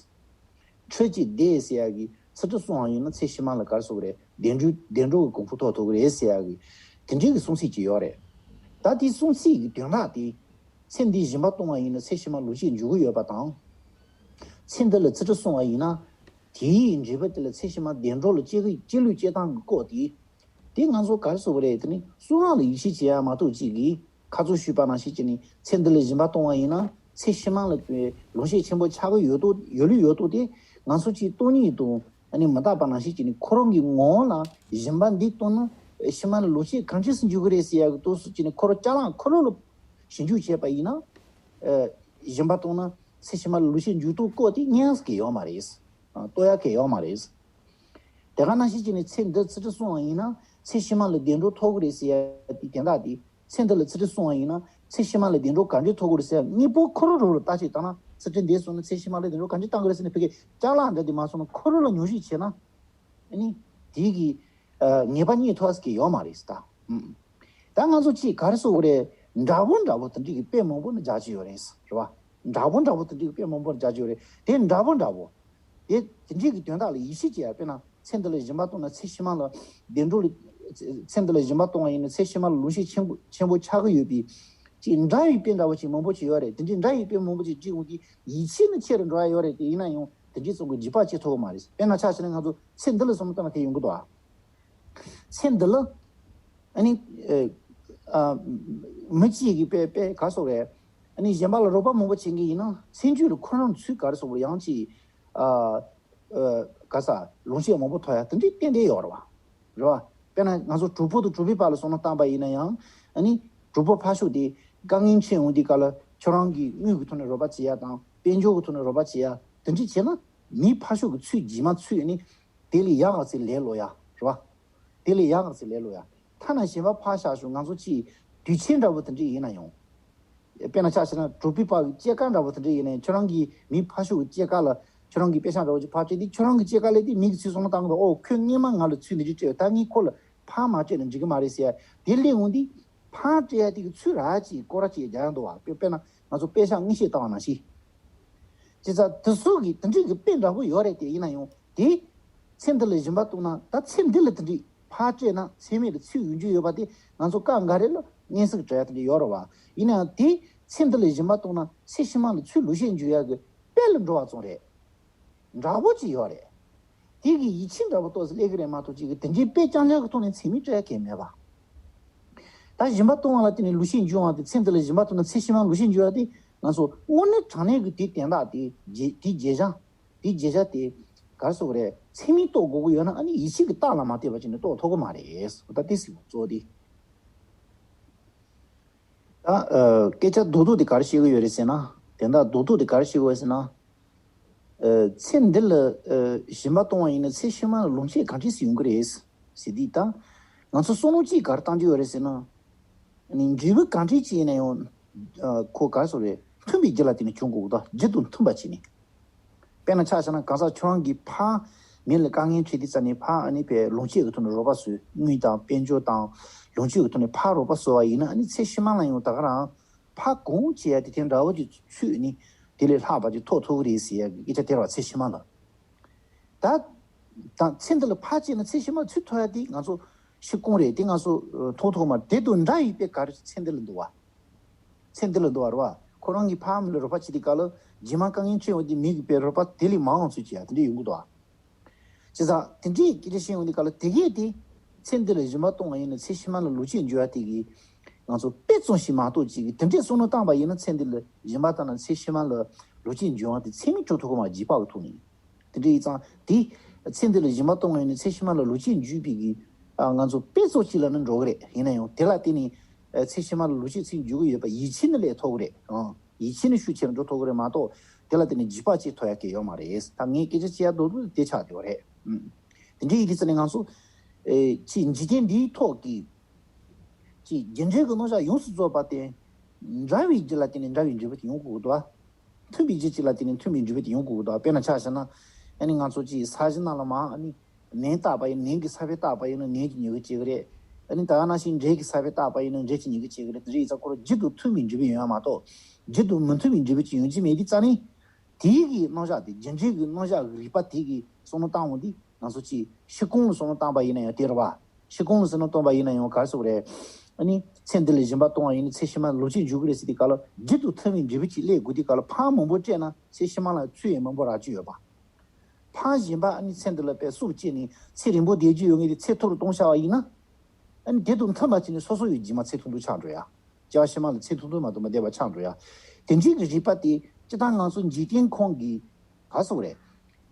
ཁྲིད་ཀྱི་སྡེ་ཟེར་ཡ་གི་ཚིག་འབྲུ་གསུངས་པ་ཡིན་ན་ཚེ་ཕྱི་མ་ལ་ག་རེ་ཟེར་དགོས་རེད། བདེ་འབྱུང་བདེ་འགྲོ་གི་གོ་འཕང་ཐོབ་ཐུབ་ཀྱི་རེད་ཟེར་ཡ་གི། དེ་འདྲའི་གི་གསུང་ཚིག་ཅིག་ཡོད་རེད། ད་དེ་གསུང་ཚིག་གི་དོན་དག་དེ། ཚེ་འདིའི་སྦྱིན་པ་གཏོང་བ་ཡིན་ན་ཚེ་ཕྱི་མ་ལོངས་སྤྱོད་འཇུག་གི་ཡོད་པ་དང་། ཚེ་འདི་ལ་ཚིག་འབྲུ་གསུངས་པ་ཡིན་ན། དེའི་འབྲས་བུ་དེ་ལ་ཚེ་ཕྱི་མ་བདེ་འགྲོ་ལ་སྐྱེ་གི་སྐྱེ་ལུས་སྐྱེ་སྟངས་ཀྱི་སྐོར་དེ། དེ་ང་ཚོ་ག་རེ་ཟེར་དགོས་རེད། དེ་ནི་གསུང་རབ་ལ་ཡིད་ཆེས་བྱེད་ཡ་མ་གཏོགས། གཅིག་གིས་ཁ་ཚོན་གཞུས་པ་ནང་བཞིན་བྱས་ནས་ཚེ་འདི་ལ་སྦྱིན་པ་གཏོང་བ་ཡིན་ན་ཚེ་ཕྱི་མ་ལ་ལོངས་སྤྱོད་ཆེན་པོ་ཆགས་ཀྱི་ཡོད་དོ། ཡོད་ལུགས་ཡོད་དོ། དེ་ང་ཚོ་གཅིག་སྟོང་ཉིད་དང་ཨ་ནི་མི་རྟག་པ་ནང་བཞིན་བྱས་ནས་ཁོ་རང་གི་ངོ་བོ་ལ་སྦྱིན་པ་འདི་གཏོང་ན་ཕྱི་མ་ལ་ལོངས་སྤྱོད་གང་ཅི་ཙམ་འཇུག་གི་རེད་ཟེར་ཡ་གི་དོགས་སུ་བྱས་ནས་ཁོ་རང་ཅ་ལག་ཁོ་རང་ལ་ཞིབ་འཇུག་བྱས་པ་ཡིན་ན། ཨ་སྦྱིན་པ་གཏོང་ན་ཚེ་ཕྱི་མ་ལ་ལོངས་སྤྱོད་འཇུག་ཐུབ་སྐོར་དེ་ཉན་ས་གི་ཡོད་མ་རེད། ཨ་ལྟོས་ཡ་གི་ཡོད་མ་རེད། དེ་ག་ནང་བཞིན་བྱས་ནས་ཚེ་འདི་ཚིག་འབྲུ་གསུངས་པ་ཡིན་ན་ཚེ་ཕྱི་མ་ལ་བདེ་འགྲོ་ཐོབ་ཀྱི་རེད་ཟེར་ཡ་དེ་དོན་དག་དེ། ཚེ་འདི་ལ་ཚིག་འབྲུ་གསུངས་པ་ཡིན་ན་ཚེ་ཕྱི་མ་ལ་བདེ་འགྲོ་ག་འདྲས་ཐོབ་ཀྱི་རེད་ཟེར་ཡ་དངོས་པོ་ཁོ་རང་རང་ལ་བརྟག་དཔྱད་བཏང་ན། ཚིག་འབྲུ་འདི་གསུངས་ན་ཚེ་ཕྱི་མ་ལ་བདེ་འགྲོ་ག་འདྲས་བཏང་གི་རེད་ཟེར་ནས་ཕ་གིའི་ཅ་ལག་འདྲ་དེ་མ་སོང་ན་ཁོ་རང་ལ་ཉོག་བཤད་བྱས་ན། ཨ་ནི་དེའི་གི་ཨ་ངེས་པ་རྙེད་ཐུབ་ས་གི་ཡོད་མ་རེད་ད། ཨུམ། ད་ང་ཚོ་གཅིག་ག་རེ་ཟེར་དགོས་རེད། འདྲ་པོ་འདྲ་པོ་དེ་འདྲས་ཀྱི་དཔེ་མང་པོ་ནི་རྒྱག་གི་ཡོད་རེད། རེད་བ། འདྲ་པོ་འདྲ་པོ་དེ་འདྲས་ཀྱི་དཔེ་མང་པོ་རྒྱག་གི་ཡོད་རེད། དེ་འདྲ་པོ་འདྲ་པོ། དེ་དེ་འདྲས་ཀྱི་དོན་དག་ལ་ཡིད་ཆེས་བྱེད་ཡ། དཔེར་ན་ཚེ་འདི་ལ་སྦྱིན་པ་གཏོང་ན་ཚེ་ཕྱི་མ་ལ་བདེ་འགྲོ་ལ། ཚེ་འདི་ལ་སྦྱིན་པ་གཏོང་བ་ཡིན་ན་ཚེ་ཕྱི་མ་ལ་ལོངས་སྤྱོད་ཆེན་པོ་ཆེན་པོ་ཆགས་ཀྱི་ཡོད་པའི། ཅིག་འདྲ་བའི་དཔེ་འདྲ་པོ་ཅིག་མང་པོ་ཅིག་ཡོད་རེད། དེ་འདྲའི་འདྲ་བའི་དཔེ་མང་པོ་ཅིག་བྲིས་འོང་དུས་ཡིད་ཆེས་ནི་ཆེ་རུ་འགྲོ་ཡ་ཡོད་རེད། དེ་ཡིན་ན་ཡང་དེ་འདྲས་ཙམ་གྱིས་འཇིགས་པ་སྐྱེ་ཐུབ་ཀྱི་མ་རེད། དཔེར་ན་ཆ་བཞག་ན་ང་ཚོ་ཚེ་འདི་ལ་བསམ་བློ་བཏང་ན་དེ་ཡོང་གི་འདུག་ཨ། ཚེ་འདི་ལ། ཨ་ནི། ཨ། མི་གཅིག་གིས་དཔེ་དཔེ་ག་རེ་ཟེར་དགོས་རེད། ཨ་ནི་གཞན་པ་ལ་རོགས་པ་མང་པོ་བྱེད་མཁན་ཡིན་ན་ཚེ་མཇུག་ལ་ཁོ་རང་ཚུར་ག་རེ་ཟེར་དགོས་རེད། ཡང་ཅིག་ཨ། ཨ། ག་ས་ལོངས་སྤྱོད་མང་པོ་ཐོབ་ཡ་དེ་འདྲའི་ཏན་ཏན་ཡོད་རེད་བ། རེད་བ། དཔེར་ན་ང་ཚོ་གྲོགས་པོ་དང་གྲོགས་པོའི་བར་ལ་བསམ་བློ་བཏང་པ་ཡིན་ན་ཡང་། ཨ་ནི་གྲོགས་པོ་ཕར་ཕྱོགས་དེ་དཀའ་ངལ་འཕྲད་འོང་དུས་སྐབས་ལ་ཁྱོད་རང་གིས་དངུལ་གྱི་ཐོག་ནས་རོགས་པ་བྱེད་ཡ་དང་དཔལ་འབྱོར་གྱི་ཐོག་ནས་རོགས་པ་བྱེད་ཡ་དེ་འདྲ་བྱས་ན། མི་ཕར་ཕྱོགས་ཀྱི་ཚུར་རྗེས་མ་ཚུར་ཨ་ནི་དེ་ལས་ཡག་ག་ཚད་ལས་སླ་ཡ། རེད་བ། དེ་ལས་ཡག་ག་ཚད་ལས་སླ་ཡ། ཐ་ན་གཞན་པ་ཕར་བཞག་ཤོག་ང་ཚོ་ཅིག་དུས་ཆེན་འདྲ་བོ་དེ་འདྲ་ཡིན་ན་ཡང་། དཔེར་ན་ཆ་བཞག་ན་གྲོགས་པོའི་བར་གྱི་སྐྱེས་སྐར་འདྲ་བོ་དེ་འདྲ་ཡིན་ན་ཡང་། ཁྱོད་རང་གིས་མི་ཕར་ཕྱོགས་ཀྱི་སྐྱེས་སྐར་ལ་ཁྱོད་རང་གིས་དཔེ་ཆ་འདྲ་བོ་ཅིག་ཕར་སྤྲད་དུས་ཁྱོད་རང་གི་སྐྱེས་སྐར་སླེབས་དུས་མི་གིས་ཚུར་བསམ་བློ་བཏང་གི་འདུག་ཨོ་ཁོས་སྔོན་མ་ང་ལ་ཚུར་འདི་འདྲ་སྤྲད་ཡོད། ད་ངས་ཁོ་ལ་ཕར་མ་སྤྲད་ན་འགྲིག་གི་མ་རེད་ཟེར་ཡ་དེ་སླེབས་འོང་དུས། ཕར་སྤྲད་ཡ་དེ་གི་ཚུར་ར་ཅིག་སྐོར་ར་ཅིག་རྒྱག་ཡ་འདུག་བ། དཔེ་དཔེར་ན་ང་ཚོ་པེ་ཤག་མངོན་ཤེས་བཏང་བ་ནང་བཞིན། བྱས་ཙང་དེ་ཚོ་གི་དེ་འདྲའི་གི་དཔེ་འདྲ་པོ་ཡོད་རེད་དེ། ཡིན་ན་ཡང་དེ་ཚེ་འདི་ལ་སྦྱིན་པ་གཏོང་ན། ད་ཚེ་འདི་ལ་དེ་འདྲའི་ཕར་སྤྲད་ན་ཚེ་སྨད་ལ་ཚུར་ཡོང་རྒྱུ་ཡོད་པ་དེ་ང་ཚོ་སྐབས་འགའ་རེ་ལ་སྙན་སེང་སྤྲད་ཡ་དེ་འདྲ་ཡོད་རེད་བ། ཡིན་ན་ཡང་དེ་ཚེ་འདི་ལ་སྦྱིན་པ་གཏོང་ན་ཚེ་ཕྱི་མ་ལ་ཚུར་ལོག་ཤེས་འཇུག་ཡ་གི་དཔེ་ལ་འགྲོ་བ་ཙམ་རེད། འདྲ་པོ་ཅིག་ཡོད་རེད། དེ་གི་ཡིད་ཆེས་འདྲ་པོ་ཏོག་ཙམ་སླེབས་ཀྱི་རེད་མ་གཏོགས། ཅིག་གི་དེ་འདྲའི་དཔེ་རྐྱང་རྐྱང་གི་ཐོག་ནས་ཚེ་སྨད་སྤྲད་ཡ་གང་ཡང་མེད་པ། ད་སྦྱིན་པ་གཏོང་བ་ལ་བརྟེན་ནས་ལོག་ཤེས་འཇུག་པ་དེ། ཚེ་འདི་ལ་སྦྱིན་པ་གཏོང་ན་ཚེ་ཕྱི་མ་ལོག་ཤེས་འཇུག་པ་དེ། ང་ཚོ་དངོས་གནས་དྲང་གནས་ཀྱི་དེའི་དན་རྟགས་དེ་བརྗེད། དེའི་བརྗེད་བྱ། དེའི་བརྗེད་བྱ་དེ་ག་རེ་ཟེར་དགོས་རེད། ཚེ་སྨད་རྟོགས་དགོས་ཀྱི་ཡོད་ན། ཨ་ནི་ཡིད་ཆེས་ཀྱི་རྟགས་ལ་མ་བལྟས་པ་བྱས་ནས་རྟོགས་ཐུབ་ཀྱི་མ་རེད། ད་དེ་ཟེར་གཙོ་བོ་དེ། ད་ཨ་སྐད་ཆ་རྡོག་རྡོག་དེ་ག་རེ་བཤད་ཀྱི་ཡོད་རེད་ཟེར་ན། དེ་འདྲ་རྡོག་རྡོག་དེ་ག་རེ་བཤད་ཀྱི་ཡོད་ཟེར་ན། ཨ་ཚེ་འདི་ལ་ཨ་སྦྱིན་པ་གཏོང་བ་ཡིན་ན་ཚེ་ཕྱི་མ་ལ་ལོག་ཤེས་གང་འདྲས་སེ་ཡོང་གི་རེད་ཟེར་དུས། ད་ང་ཚོ་བསམ་བློ་གཅིག་ག་རེ་བཏང་རྒྱུ་ཡོད་རེད་ཟེར་ན། ནི་འབྲས་བུ་གང་འདྲས་ཅིག་ཡིན་ན་ཡང་ཨ་ཁོ་ག་རེ་ཟེར་དགོས་རེད། མཐུན་པའི་རྒྱུ་ལ་བརྟེན་ནས་བྱུང་དགོས་ཀྱི་འདུག་རྒྱུ་དང་མཐུན་པ་བྱས་ནས། དཔེར་ན་ཆ་བཞག་ན། གང་ཟག་ཁྱོད་རང་གིས་ཕར་མི་ལ་དཀའ་ངལ་འཕྲད་དུས་ཙ་ནས་ཕར་ཨ་ནི་དཔེ་ལོངས་སྤྱོད་ཀྱི་ཐོག་ནས་རོགས་པ་བཟོས། དངུལ་དང་དཔལ་འབྱོར་དང་ལོངས་སྤྱོད་ཀྱི་ཐོག་ནས་ཕར་རོགས་པ་བཟོས་པ་ཡིན་ན། ཨ་ནི་ཚེ་ཕྱི་མ་ལ་ཡང་ད་ག་རང་ཕར་གང་བྱེད་ཡ་དེ་དེ་འདྲ་བོ་ཅིག་ཚུད་ནས་དེ་ལས་ལྷག་པ་ཅིག་ཐོབ་ཐུབ་ཀྱི་རེད་ཟེར་ཡ་གི་སྐད་ཆ་དེ་རེད་བ། ཚེ་ཕྱི་མ་ལ། ད་དང་ཚེ་འདི་ལ་ཕར་བྱས་ན་ཚེ་ཕྱི་མ་ཚུར་ཐོབ་ཡ་དེ་ང་ཚོ་ཤི་སྐོང་རེད། དེ་ང་ཚོ་ཨ་མཐོང་ཐུབ་མ་རེད། དེ་དང་འདྲ་བའི་དཔེ་ག་རེ་ཚེ་འདི་ལ་འདུག་བ། ཚེ་འདི་ལ་འདུག་བ་རེད་བ། ཁོ་རང་གིས་ཕར་མི་ལ་རོགས་པ་བྱེད་དུས་སྐབས་ལ། རྗེས་མ་དཀའ་ངལ་འཕྲད་ཡོང་དུས་མི་གི་དཔེ་རོགས་པ་དེ་ལས་མང་བ་ཚུར་བྱེད་ཡ་དེ་འདྲ་ཡོང་གི་འདུག་བ། བྱས་ཙང་དེ་འདྲའི་སྐད་ཆ་བཤད་ཡོང་དུས་སྐབས་ལ། དེ་གས་དེ་ཚེ་འདི་ལ་སྦྱིན་པ་གཏོང་བ་ཡིན་ན་ཚེ་ཕྱི་མ་ལ་ལོག་ཤེས་འཇུག་ཡ་དེ་གི་ང་ཚོ་དཔེ་ཙམ་ཞིག་མ་གཏོགས། ཅིག་གི་དེ་འདྲའི་བསམ་བློ་བཏང་པ་ཡིན་ན། ཚེ་འདི་ལ་སྦྱིན་པ་བཏང་ན་ཚེ་ཕྱི་མ་ལ་ལོག་ཤེས་འཇུག་ཡ་དེ་ཚེ་སྨད་འགྲོ་ཐུབ་ཀྱི་མ་རེད། རྗེས་དཔག་གི་ཐོག་ནས། དེ་འདྲ་ཡིན་ཙང་དེ་ཚེ་འདི་ལ་སྦྱིན་པ་གཏོང་བ་ཡིན་ན་ཚེ་ཕྱི་མ་ལ་ལོག་ཤེས་འཇུག་པའི་གི་ཨ་ང་ཚོ་དཔེ་ཙམ་ཅིག་ལ་ནི་འགྲོ་གི་རེད། ཡིན་ན་ཡང་དེ་ལ་བརྟེན་ནས་ཨ་ཚེ་ཕྱི་མ་ལ་ལོག་ཤེས་ཚུར་འཇུག་གི་ཡོད་པ། ཡིད་ཆེས་ནི་སླེབས་ཐུབ་ཀྱི་རེད། ཨང་། ཡིད་ཆེས་ནི་ཤུགས་ཆེ་རུ་འགྲོ་ཐུབ་ཀྱི་རེད་མ་གཏོགས། དེ་ལ་བརྟེན་ནས་རྗེས་དཔག་ཅིག་ཐོབ་ཡ་གི་ཡོད་མ་རེད། ད་ངས་སྐད་ཆ་བཤད་ཡ་རྡོག་རྡོག་དེ་ཆགས་བསྡད་པ་རེད། ཨང་། དེ་འདྲ་ཡིན་དུས་ཙ་ནས་ང་ཚོ་ཨེ་ཅིག་འཇིག་རྟེན་འདིའི་ཐོག་གི་ཅིག་རྒྱུ་འབྲས་ཀྱི་རྣམ་གཞག་ཡོངས་སུ་རྫོགས་པ་དེ། འདྲ་བའི་རྒྱུ་ལ་བརྟེན་ནས་འདྲ་བའི་འབྲས་བུ་དེ་ཡོང་དགོས་ཀྱི་འདུག་བ། མཐུན་པའི་རྒྱུ་གཅིག་ལ་བརྟེན་ནས་མཐུན་པའི་འབྲས་བུ་དེ་ཡོང་དགོས་ཀྱི་འདུག་དཔེར་ན་ཆ་བཞག་ན། ཨ་ནི་ང་ཚོ་ཅིག་ས་གཞི་ནང་ལ་མར་ཨ་ནི་ནས་བཏགས་པ་ཡིན་ན་ནས་ཀྱི་ས་བོན་བཏགས་པ་ཡིན་ན་ནས་ཀྱི་མྱུ་གུ་སྐྱེ་གི་རེད། ཨ་ནི་ད་ག་ནང་བཞིན་འབྲས་ཀྱི་ས་བོན་བཏགས་པ་ཡིན་ན་འབྲས་ཀྱི་མྱུ་གུ་སྐྱེ་གི་རེད། དེ་འདྲ་ཡིན་ཙང་ཁོ་རང་རྒྱུ་དང་མཐུན་པའི་འབྲས་བུ་ཡོང་ཡ་མ་གཏོགས། རྒྱུ་དང་མི་མཐུན་པའི་འབྲས་བུ་ཅིག་ཡོང་རྒྱུ་མེད་དུས་ཙ་ནས། དེའི་གི་རྣམ་གཞག་དེ། རྒྱུ་འབྲས་ཀྱི་རྣམ་གཞག་གི་རིགས་པ་དེ་གི་བསམ་བློ་བཏང་འོང་དུས། ང་ཚོ་ཅིག་ཤི་སྐོང་ལ་བསམ་བློ་བཏང་པ་ཡིན་ན་ཡང་དེ་རེད་བ། ཤི་སྐོང་ལ་བསམ་བློ་བཏང་པ་ཡིན་ན་ཡང་ག་རེ་ཟེར་དགོས་རེད། ཨ་ནི་ཚེ་འདི་ལ་སྦྱིན་པ་གཏོང་བ་ཡིན་ན་ཚེ་ཕྱི་མ་ལ་ལོག་ཅིག་འཇུག་གི་རེད་ཟེར་དུས་སྐབས་ལ། རྒྱུ་དང་མཐུན་པའི་འབྲས་བུ་ཅིག་སླེབས་དགོས་དུས་སྐབས་ལ། ཕར་མང་པོ་སྤྲད་ན་ཚེ་ཕྱི་མ་ལ་ཚུར་ཡང་མང་པོ་རག་རྒྱུ་ཡོད་པ། ཕར་སྦྱིན་པ་ཨ་ནི་ཚེ་འདི་ལ་དཔེ་སུ་སྐྱེས་ནས་ཚེ་རིང་པོ་བསྡད་རྒྱུ་ཡོད་ངེས་དེ་ཚེ་ཐུང་རུ་གཏོང་བྱ་བ་ཡིན་ན། ཨ་ནི་དེ་དང་མཐུན་པ་བྱས་ནས་སོ་སོ་ཡི་རྗེས་མ་ཚེ་ཐུང་ཐུང་ཆགས་འགྲོ་ཡ། སྐྱེ་བ་ཕྱི་མ་ལ་ཚེ་ཐུང་ཐུང་མ་གཏོགས་མི་བསྡད་པ་ཆགས་འགྲོ་ཡ། དེ་འདྲའི་གི་རིགས་པ་དེ་སྤྱིར་བཏང་ང་ཚོ་འཇིག་རྟེན་ཁམས་ཀྱི་ག་རེ་ཟེར་དགོས་རེད།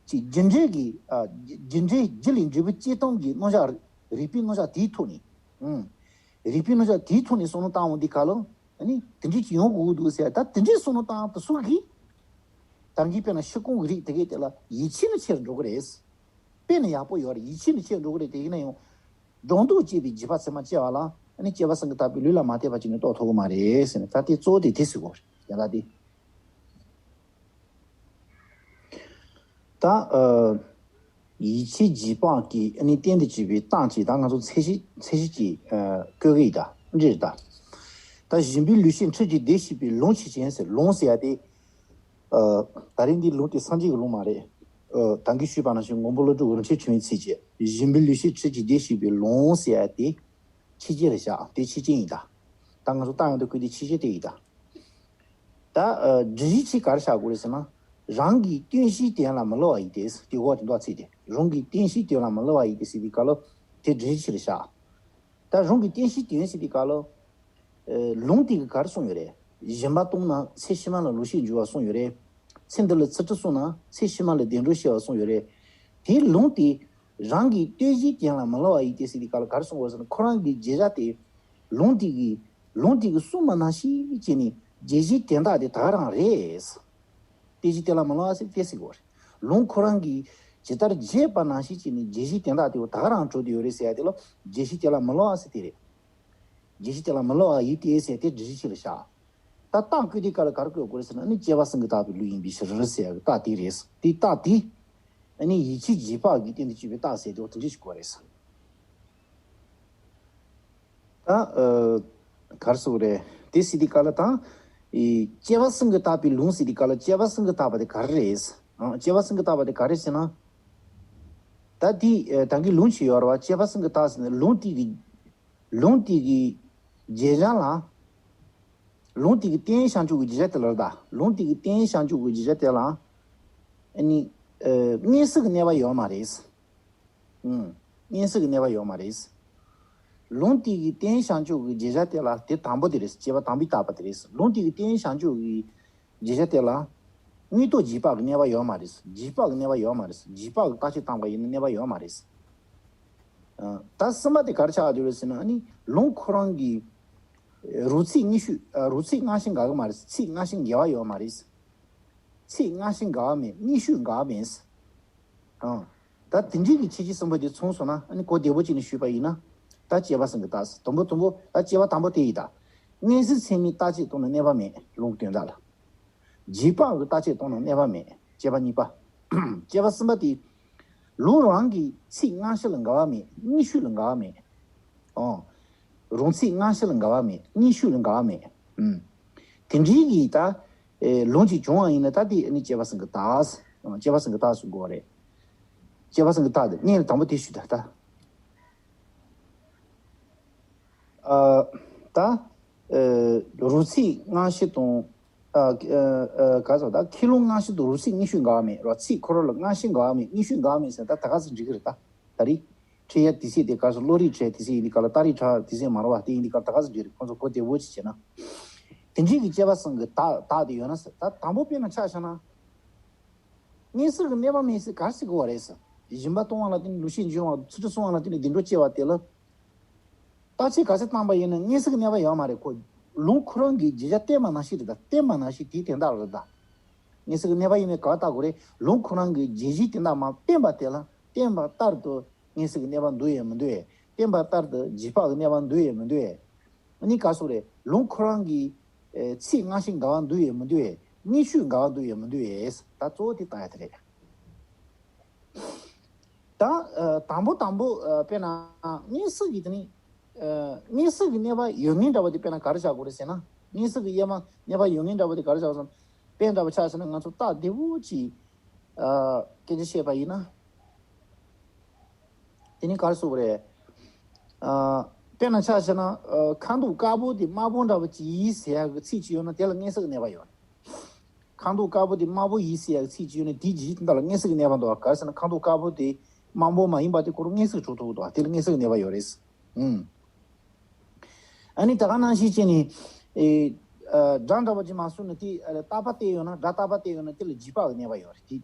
ཅིག་རྒྱུ་འབྲས་ཀྱི་ཨ་རྒྱུ་འབྲས་རྒྱུ་ལས་འབྲས་བུ་སྐྱེ་སྟངས་ཀྱི་རྣམ་གཞག། རིགས་པའི་རྣམ་གཞག་དེའི་ཐོག་ནས། ཨང་། རིགས་པའི་རྣམ་གཞག་དེའི་ཐོག་ནས་བསམ་བློ་བཏང་འོང་དུས་སྐབས་ལ། ཨ་ནི་དེ་འདྲས་ཅིག་ཡོང་དགོས་ཀྱི་འདུག་ཟེར། ད་དེ་འདྲས་བསམ་བློ་བཏང་དུས་སུ་གི། ད་གིན་དཔེར་ན་ཤི་སྐོང་གི་རིགས་དེ་གས་དེ་ལ་ཡིད་ཆེས་ནི་ཆེ་རུ་འགྲོ་གི་རེད། དཔེ་ནི་ཡག་པོ་ཡོད་རེད། ཡིད་ཆེས་ནི་ཆེ་རུ་འགྲོ་གི་རེད། དེ་ཡིན་ན་ཡང་། སྒྲོ་འདོགས་བཅད་པའི་རྗེས་དཔག་ཚད་མར་སྐྱེ་བ་ལ། ཨ་ནི་སྐྱེ་བ་གསུམ་གྱིས་དག་པའི་ལུས་ལ་མ་ལྟོས་པ་ཅིག་ནི་རྟོགས་ཐུབ་ཀྱི་མ་རེད་ཟེར་ནས། ད་དེ་གཙོ་བོ་དེ་དེ་ཟེར་དགོས་རེད། ཡང་ལ་དེ། ད་ཨ་ཡིད་ཆེས་རྗེས་དཔག་གི་ཨ་ནི་རྟེན་དུ་བྱས་པའི་རྟགས་ཅིག་ད་ང་ཚོ་ཚད་གཞི་ཚད་གཞི་ཅིག་ཨ་བཀོད་ཀྱི་ཡིན། ད་འདི་རེད་ད། ད་སྦྱིན་པའི་ལུས་ཤེས་ཁྲིད་ཀྱིས་བདེ་བྱེད་པའི་ལུང་ཆོས་ཅན་ཟེར། ལུང་ཟེར་ཡ་དེ། ཨ་ད་རིང་འདི་ལུང་དེ་སངས་རྒྱས་ཀྱི་ལུང་མ་རེད། ཨ་ད་གིན་ཞུས་པ་ནང་བཞིན་མགོན་པོ་ཀླུ་སྒྲུབ་རིན་ཆེན་ཕྲེང་བའི་ཚིགས་བཅད། སྦྱིན་པའི་ལུས་ཤེས་ཁྲིད་ཀྱིས་བདེ་བྱེད་པའི་ལུང་ཟེར་ཡ་དེ་ཆོས་ཅན་རེད་ཤག་དེ་ཆོས་ཅན་ཡིན་ད། ད་ང་ཚོ་ལྟ་ཡོང་དུས་ཁོས་དེ་ཆོས་ཅན་དེ་ཡིན་ད། ད་ཨ་སྒྲུབ་བྱེད་ཆོས་ག་རེ་བཞག་དགོས་རེད་ཟེར་ན། རང་གི་རྟེན་གཞིའི་དོན་ལ་མི་སླུ་བ་ཡིས་ཏེ། དེ་འོག་དེ་འདུག་ཚིག་དེ། རང་གི་རྟེན་གཞིའི་དོན་ལ་མི་སླུ་བ་ཡིས་ཏེ་ཟེར་དུས་སྐབས་ལ། དེ་སྒྲུབ་བྱེད་ཆོས་རེད་ཤག་ད་རང་གི་རྟེན་གཞིའི་དོན་ཟེར་དུས་སྐབས་ལ། ཨེ་ལུང་དེ་གིས་ག་རེ་གསུངས་ཡོད་རེད། སྦྱིན་པ་གཏོང་ན་ཚེ་ཕྱི་མ་ལ་ལོག་ཤེས་འཇུག་པ་གསུངས་ཡོད་རེད། ཚེ་འདི་ལ་ཚུལ་ཁྲིམས་བསྲུངས་ན་ཚེ་ཕྱི་མ་ལ་བདེ་འགྲོར་སྐྱེ་བ་གསུངས་ཡོད་རེད། དེའི་ལུང་དེ་རང་གི་རྟེན་གཞིའི་དོན་ལ་མི་སླུ་བ་ཡིས་ཏེ་ཟེར་དུས་སྐབས་ལ་ག་རེ་གསུངས་པ་ཟེར་ན། ཁོ་རང་གི་བརྗོད་བྱ་དེ་ལུང་དེ་གིས་ལུང་དེ་གིས་གསུངས་པ་ནང་བཞིན་བྱས་ནས་བརྗོད་བྱའི་དོན་དག་དེ་ད་ག་རང་རེད། རྟེན་གཞིའི་དོན་ལ་མི་སླུ་བ་ཟེར་དེ་ཟེར་དགོས་རེད། ལུང་ཁོ་རང་གིས་ཇི་ལྟར་བརྗོད་པ་ནང་བཞིན་བྱས་ནས་བརྗོད་བྱའི་དོན་དག་དེ་བོ་ད་ག་རང་གྲུབ་བསྡད་ཡོད་རེད་ཟེར་ཡ་དེ་ལ་བརྗོད་བྱའི་དོན་ལ་མི་སླུ་བ་ཟེར་དེ་རེད། བརྗོད་བྱའི་དོན་ལ་མི་སླུ་བ་ཡིས་ཏེ་ཟེར་དེ་སྒྲུབ་བྱེད་ཆོས་ལ་བཞག་ད་རྟགས་བཀོད་དུས་སྐབས་ལ་ག་རེ་བཀོད་དགོས་རེད་ཟེར་ན། ཨ་ནི་སྐྱེ་བ་གསུམ་གྱིས་དག་པའི་ལུས་ཡིན་པའི་ཕྱིར་ཟེར་ཡ་གི་རྟགས་དེ་རེད། དེ་རྟགས་དེ་ཨ་ནི་ཡིད་ཆེས་རྗེས་དཔག་གི་རྟེན་དུ་བྱས་པའི་རྟགས་ཟེར་དེ་བོ་དེ་འདྲ་ཞིག་དགོས་རེད། ད་ཨ་ ག་རེ་ཟེར་དགོས་རེད། དེ་ཟེར་དུས་སྐབས་ལ་ད། ཨེ། སྐྱེ་བ་གསུམ་གྱིས་བཏགས་པའི་ལུང་ཟེར་དུས་སྐབས་ལ་སྐྱེ་བ་གསུམ་གྱིས་བཏགས་པ་དེ་ག་རེ་རེད། ཨང་། སྐྱེ་བ་གསུམ་གྱིས་བཏགས་པ་དེ་ག་རེ་ཟེར་ན། ད་དེ་ཨེ་ད་གིན་ལུང་ཅིག་ཡོད་རེད་བ། སྐྱེ་བ་གསུམ་གྱིས་བཏགས་ཟེར་ན་ལུང་དེ་གི། ལུང་དེ་གི་བརྗོད་བྱ་ལ། ལུང་དེ་གི་རྟེན་བྱང་ཆུབ་ཀྱི་བརྗོད་བྱ་དེ་ལ་རེད་ད། ལུང་དེ་གི་རྟེན་བྱང་ཆུབ་ཀྱི་བརྗོད་བྱ་དེ་ལ། ཨ་ནི། ཨེ། མངོན་གསལ་གྱི་གནས་པ་ཡོད་མ་རེད། ཨུམ། མངོན་གསལ་གྱི་གནས་པ་ཡོད་མ་རེད། ལུང་དེ་གི་རྟེན་བྱང་ཆུབ་ཀྱི་བརྗོད་བྱ་དེ་ལ་དེ་དང་པོ་དེ་རེད། སྐྱེ་བ་དང་པོའི་བཏགས་པ་དེ་རེད། ལུང་དེ་གི་རྟེན་བྱང་ཆུབ་ཀྱི་བརྗོད་བྱ་དེ་ལ། དངོས་རྟོགས་རྗེས་དཔག་གི་གནས་པ་ཡོད་མ་རེད། རྗེས་དཔག་གི་གནས་པ་ཡོད་མ་རེད། རྗེས་དཔག་གི་བརྟག་དཔྱད་བཏང་པ་ཡིན་ན་གནས་པ་ཡོད་མ་རེད། ཨ། ད་གསུམ་པ་དེ་ག་རེ་ཆགས་ཡོད་རེད་ཟེར་ན། ཨ་ནི་ལུང་ཁོ་རང་གི་རོལ་ཚིག་དངོས་ཤུགས། ཨ། རོལ་ཚིག་སྔ་ཕྱི་འགལ་གྱི་མ་རེད། ཚིག་སྔ་ཕྱི་འགལ་བ་ཡོད་མ་རེད། ཚིག་སྔ་ཕྱི་འགལ་བ་མེད། དངོས་ཤུགས་འགལ་བ་མེད། ཨང་། ད་དེ་འདྲའི་གི་ཁྱད་ཆོས་གསུམ་པོ་དེ་མཚུངས་སོང་ན། ཨ་ནི་གོ་བདེ་པོ་བྱས་ནས་ཞུས་པ་ཡིན་ན། ད་སྐྱེ་བ་གསུམ་གྱིས་བཏགས། དང་པོ་དང་པོ་ད་སྐྱེ་བ་དང་པོ་དེ་ཡིན་ད། མངོན་གསལ་ཚད་མའི་བརྟག་དཔྱད་བཏང་ན་གནས་པ་མེད། ལུང་གི་དོན་དག་ལ། རྗེས་དཔག་གི་བརྟག་དཔྱད་བཏང་ན་གནས་པ་མེད། སྐྱེ་བ་གཉིས་པ། སྐྱེ་བ་གསུམ་པ་དེ། ལུང་རང་གི་ཚིག་སྔ་ཕྱི་ལ་འགལ་བ་མེད། དངོས་ཤུགས་ལ་འགལ་བ་མེད། ཨོ། རང་ཚིག་སྔ་ཕྱི་ལ་འགལ་བ་མེད། དངོས་ཤུགས་ལ་འགལ་བ་མེད། ཨུམ། དེ་འདྲའི་གི་ད། ཨེ། ལུང་ཅིག་བྱུང་བ་ཡིན་ན། ད་དེ་ནི་སྐྱེ་བ་གསུམ་གྱིས་བཏགས། ཨ། སྐྱེ་བ་གསུམ་གྱིས་བཏགས་ཟེར་དགོས་པ་རེད། སྐྱེ་བ་གསུམ་གྱིས་བཏགས་དེ་ངས་དང་པོ་དེ་ཞུས་ད་ད། ཨ། ད། ཨེ། རོལ་ཚིག་སྔ་ཕྱི་དང་། ཨ། ཨ། ཨ། ག་ཟེར། ད་ཁས་ལུང་སྔ་ཕྱི་དང་རོལ་ཚིག་དངོས་ཤུགས་འགལ་བ་མེད་རོ། ཚིག་ཁོ་རང་ལ་སྔ་ཕྱི་འགལ་བ་མེད། དངོས་ཤུགས་འགལ་བ་མེད་ཟེར་ན་ད་ད་ག་ཟེར་འགྲིག་གི་རེད་ད། ད་རེས། ཁྲིད་ཡ་དུས་ཚོད་དེ་ག་ཟེར། བློ་རིག་ཁྲིད་ཡ་དུས་ཚོད་ཡིན་དུས་སྐབས་ལ། ཏཱ་རིག་ཁྲིད་དུས་ཚོད་མ་རེད་བ། དེ་ཡིན་དུས་སྐབས་ད་ག་ཟེར་འགྲིག་རེད། ཁོང་ཚོ་གོ་བདེ་བོ་ཅིག་བྱས་ན། དེ་འདྲའི་གི་སྐྱེ་བ་གསུམ་གྱིས་བཏགས་བཏགས་དེ་ཡོད་ན་ཟེར། ད་དང་པོ་དཔེར་ན་ཆ་བཞག་ན། མངོན་གསལ་གྱི་གནས་པ་མེད་ཟེར་ག་རེ་ཟེར་དགོས་པ་རེད་ཟེར། སྦྱིན་པ་གཏོང་བ་ལ་བརྟེན་ནས་ལུགས་ཤེས་འབྱུང་བ། ཚིག་འབྲུ་གསུང་བ་ལ་བརྟེན་ནས་བདེ་འགྲོར་སྐྱེ་བ་དེ་ལ། བརྟག་དཔྱད་ག་ཚད་བཏང་པ་ཡིན་ན་མངོན་གསལ་གྱི་གནས་པ་ཡོད་མ་རེད་ཁོ། ལུང་ཁོ་རང་གི་བརྗོད་བྱ་བསྟན་པ་ནང་བཞིན་རེད་ད། བསྟན་པ་ནང་བཞིན་དེའི་དོན་དག་རེད་ད། མངོན་གསལ་གྱི་གནས་པ་ཡིན་ནའི་ག་བར་བཏགས་དགོས་རེད། ལུང་ཁོ་རང་གི་བརྗོད་གཞིའི་དོན་དག་མ་བསྟན་པ་དེ་ལ་བསྟན་པ་ལྟར་དུ་མངོན་གསལ་གྱི་གནས་པ་འདུག་ཡོད་མི་འདུག་བསྟན་པ་ལྟར་དུ་རྗེས་དཔག་གི་གནས་པ་འདུག་ཡོད་མི་འདུག་ཨ་ནི་ག་རེ་ཟེར་དགོས་རེད། ལུང་ཁོ་རང་གི། ཨེ། ཚིག་སྔ་ཕྱི་འགལ་བ་འདུག་ཡོད་མི་འདུག་དངོས་ཤུགས་འགལ་བ་འདུག་ཡོད་མི་འདུག་ད་གཙོ་བོ་དེ་བལྟ་ཡ་དེ་རེད། ད། ཨ། དང་པོ་དང་པོ། ཨ། དཔེར་ན་མངོན་གསལ་གྱི་དེ་ནི། ཨ། མངོན་གསལ་གྱི་གནས་པ་ཡོད་མིན་འདྲ་བོ་དེ་དཔེར་ན་ག་རེ་བཞག་དགོས་རེད་ཟེར་ན། མངོན་གསལ་གྱི་དབྱེ་བ་གནས་པ་ཡོད་མིན་འདྲ་བོ་དེ་ག་རེ་བཞག་དགོས་ཟེར་ན། དཔེ་འདྲ་བོ་ཆ་བཞག་ན་ང་ཚོ་རྟགས་བདེ་བོ་ཅིག་ཨ། སྐད་ཆ་བཤད་པ་ཡིན་ན། དེ་ནི་ག་རེ་ཟེར་དགོས་རེད། ཨ། དཔེར་ན་ཆ་བཞག་ན། ཨ། ཁ་མདོག་དཀར་པོ་དེ་དམར་པོ་འདྲ་བོ་ཅིག་ཡིན་ཟེར་ཡག་གི་ཚིག་ཅིག་ཡོད་ན་དེ་ལ་མངོན་གསལ་གྱི་གནས་པ་ཡོད་རེད། ཁ་མདོག་དཀར་པོ་དེ་དམར་པོ་ཡིན་ཟེར་ཡག་ཚིག་ཅིག་ཡོད་ན་དེའི་རྗེས་དེ་དག་ལ་མངོན་གསལ་གྱི་གནས་པ་འདུག་ག་རེ་ཟེར་ན་ཁ་མདོག་དཀར་པོ་དེ་དམར་པོ་མ་ཡིན་པ་དེ་ཁོ་རང་མངོན་གསལ་གྱི་གྲུབ་ཐུབ་ཀྱི་འདུག་དེ་ལ་མངོན་གསལ་གྱི་གནས་པ་ཡོད་རེད། ཨུམ། ཨ་ནི་ད་ག་ནང་བཞིན་བྱས་ནས། ཨེ། ཨ། སྒྲ་འདྲ་བ་ཅིག་མ་གསུངས་ན་དེ། ཨ། རྟག་པ་བསྟན་ཡོད་ན། སྒྲ་རྟག་པ་བསྟན་ཡོད་ན་དེ་ལ་རྗེས་དཔག་གི་གནས་པ་ཡོད་རེད་དེ།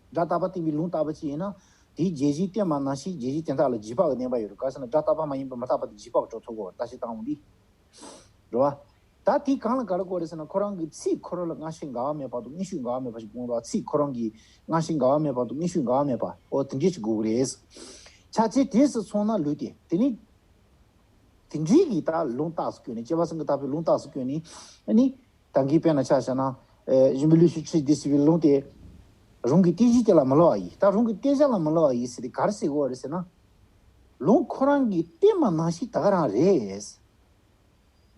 སྒྲ་རྟག་པ་བསྟན་པའི་ལུང་རྟག་པ་ཅིག་ཡིན་ན། དེའི་རྗེས་གཞི་བསྟན་པ་ནང་བཞིན་རྗེས་གཞི་དེ་དག་ལ་རྗེས་དཔག་གི་གནས་པ་ཡོད་རེད། ག་རེ་ཟེར་ན་སྒྲ་རྟག་པ་མ་ཡིན་པར་མི་རྟག་པ་དེ་རྗེས་དཔག་གྲུབ་ཐུབ་ཀྱི་ཡོད་རེད། བརྟག་དཔྱད་བཏང་འོང་དུས། རེད་བ། ད་དེ་གང་ལ་ག་རེ་གོ་རེད་ཟེར་ན། ཁོ་རང་གི་ཚིག་ཁོ་རང་ལ་སྔ་ཕྱི་འགལ་བ་མེད་པ་དང་དངོས་ཤུགས་འགལ་བ་མེད་པ་ཞིག་དགོངས་འདུག་ཚིག་ཁོ་རང་གི་སྔ་ཕྱི་འགལ་བ་མེད་པ་དང་དངོས་ཤུགས་འགལ་བ་མེད་པ། ཨོ། དེ་འདྲ་ཞིག་དགོས་ཀྱི་རེད། ཆ་ཚད་དེ་སུ་མཚོན་ན་ལུགས་དེ་དེ་ནི། དེ་འདྲའི་གི་ད་ལུང་རྟགས་སུ་བཀོད་ནས། སྐྱེ་བ་གསུམ་གྱིས་བཏགས་པའི་ལུང་རྟགས་སུ་བཀོད་ནས། ཨ་ནི། ད་གིན་དཔེར་ན་ཆ་བཞག་ན། ཨེ། སྦྱིན་པའི་ལུས་སུ་ཁྲིད་དེ་ཟེར་བའི་ལུང་དེ། རང་གི་རྟེན་གཞི་དེ་ལ་མི་སླུ་བ་ཡིན། ད་རང་གི་རྟེན་གཞི་ལ་མི་སླུ་བ་ཡིན་ཟེར་དེ་ག་རེ་ཟེར་དགོས་རེད་ཟེར་ན། ལུང་ཁོ་རང་གིས་བསྟན་པ་ནང་བཞིན་ད་ག་རང་རེད།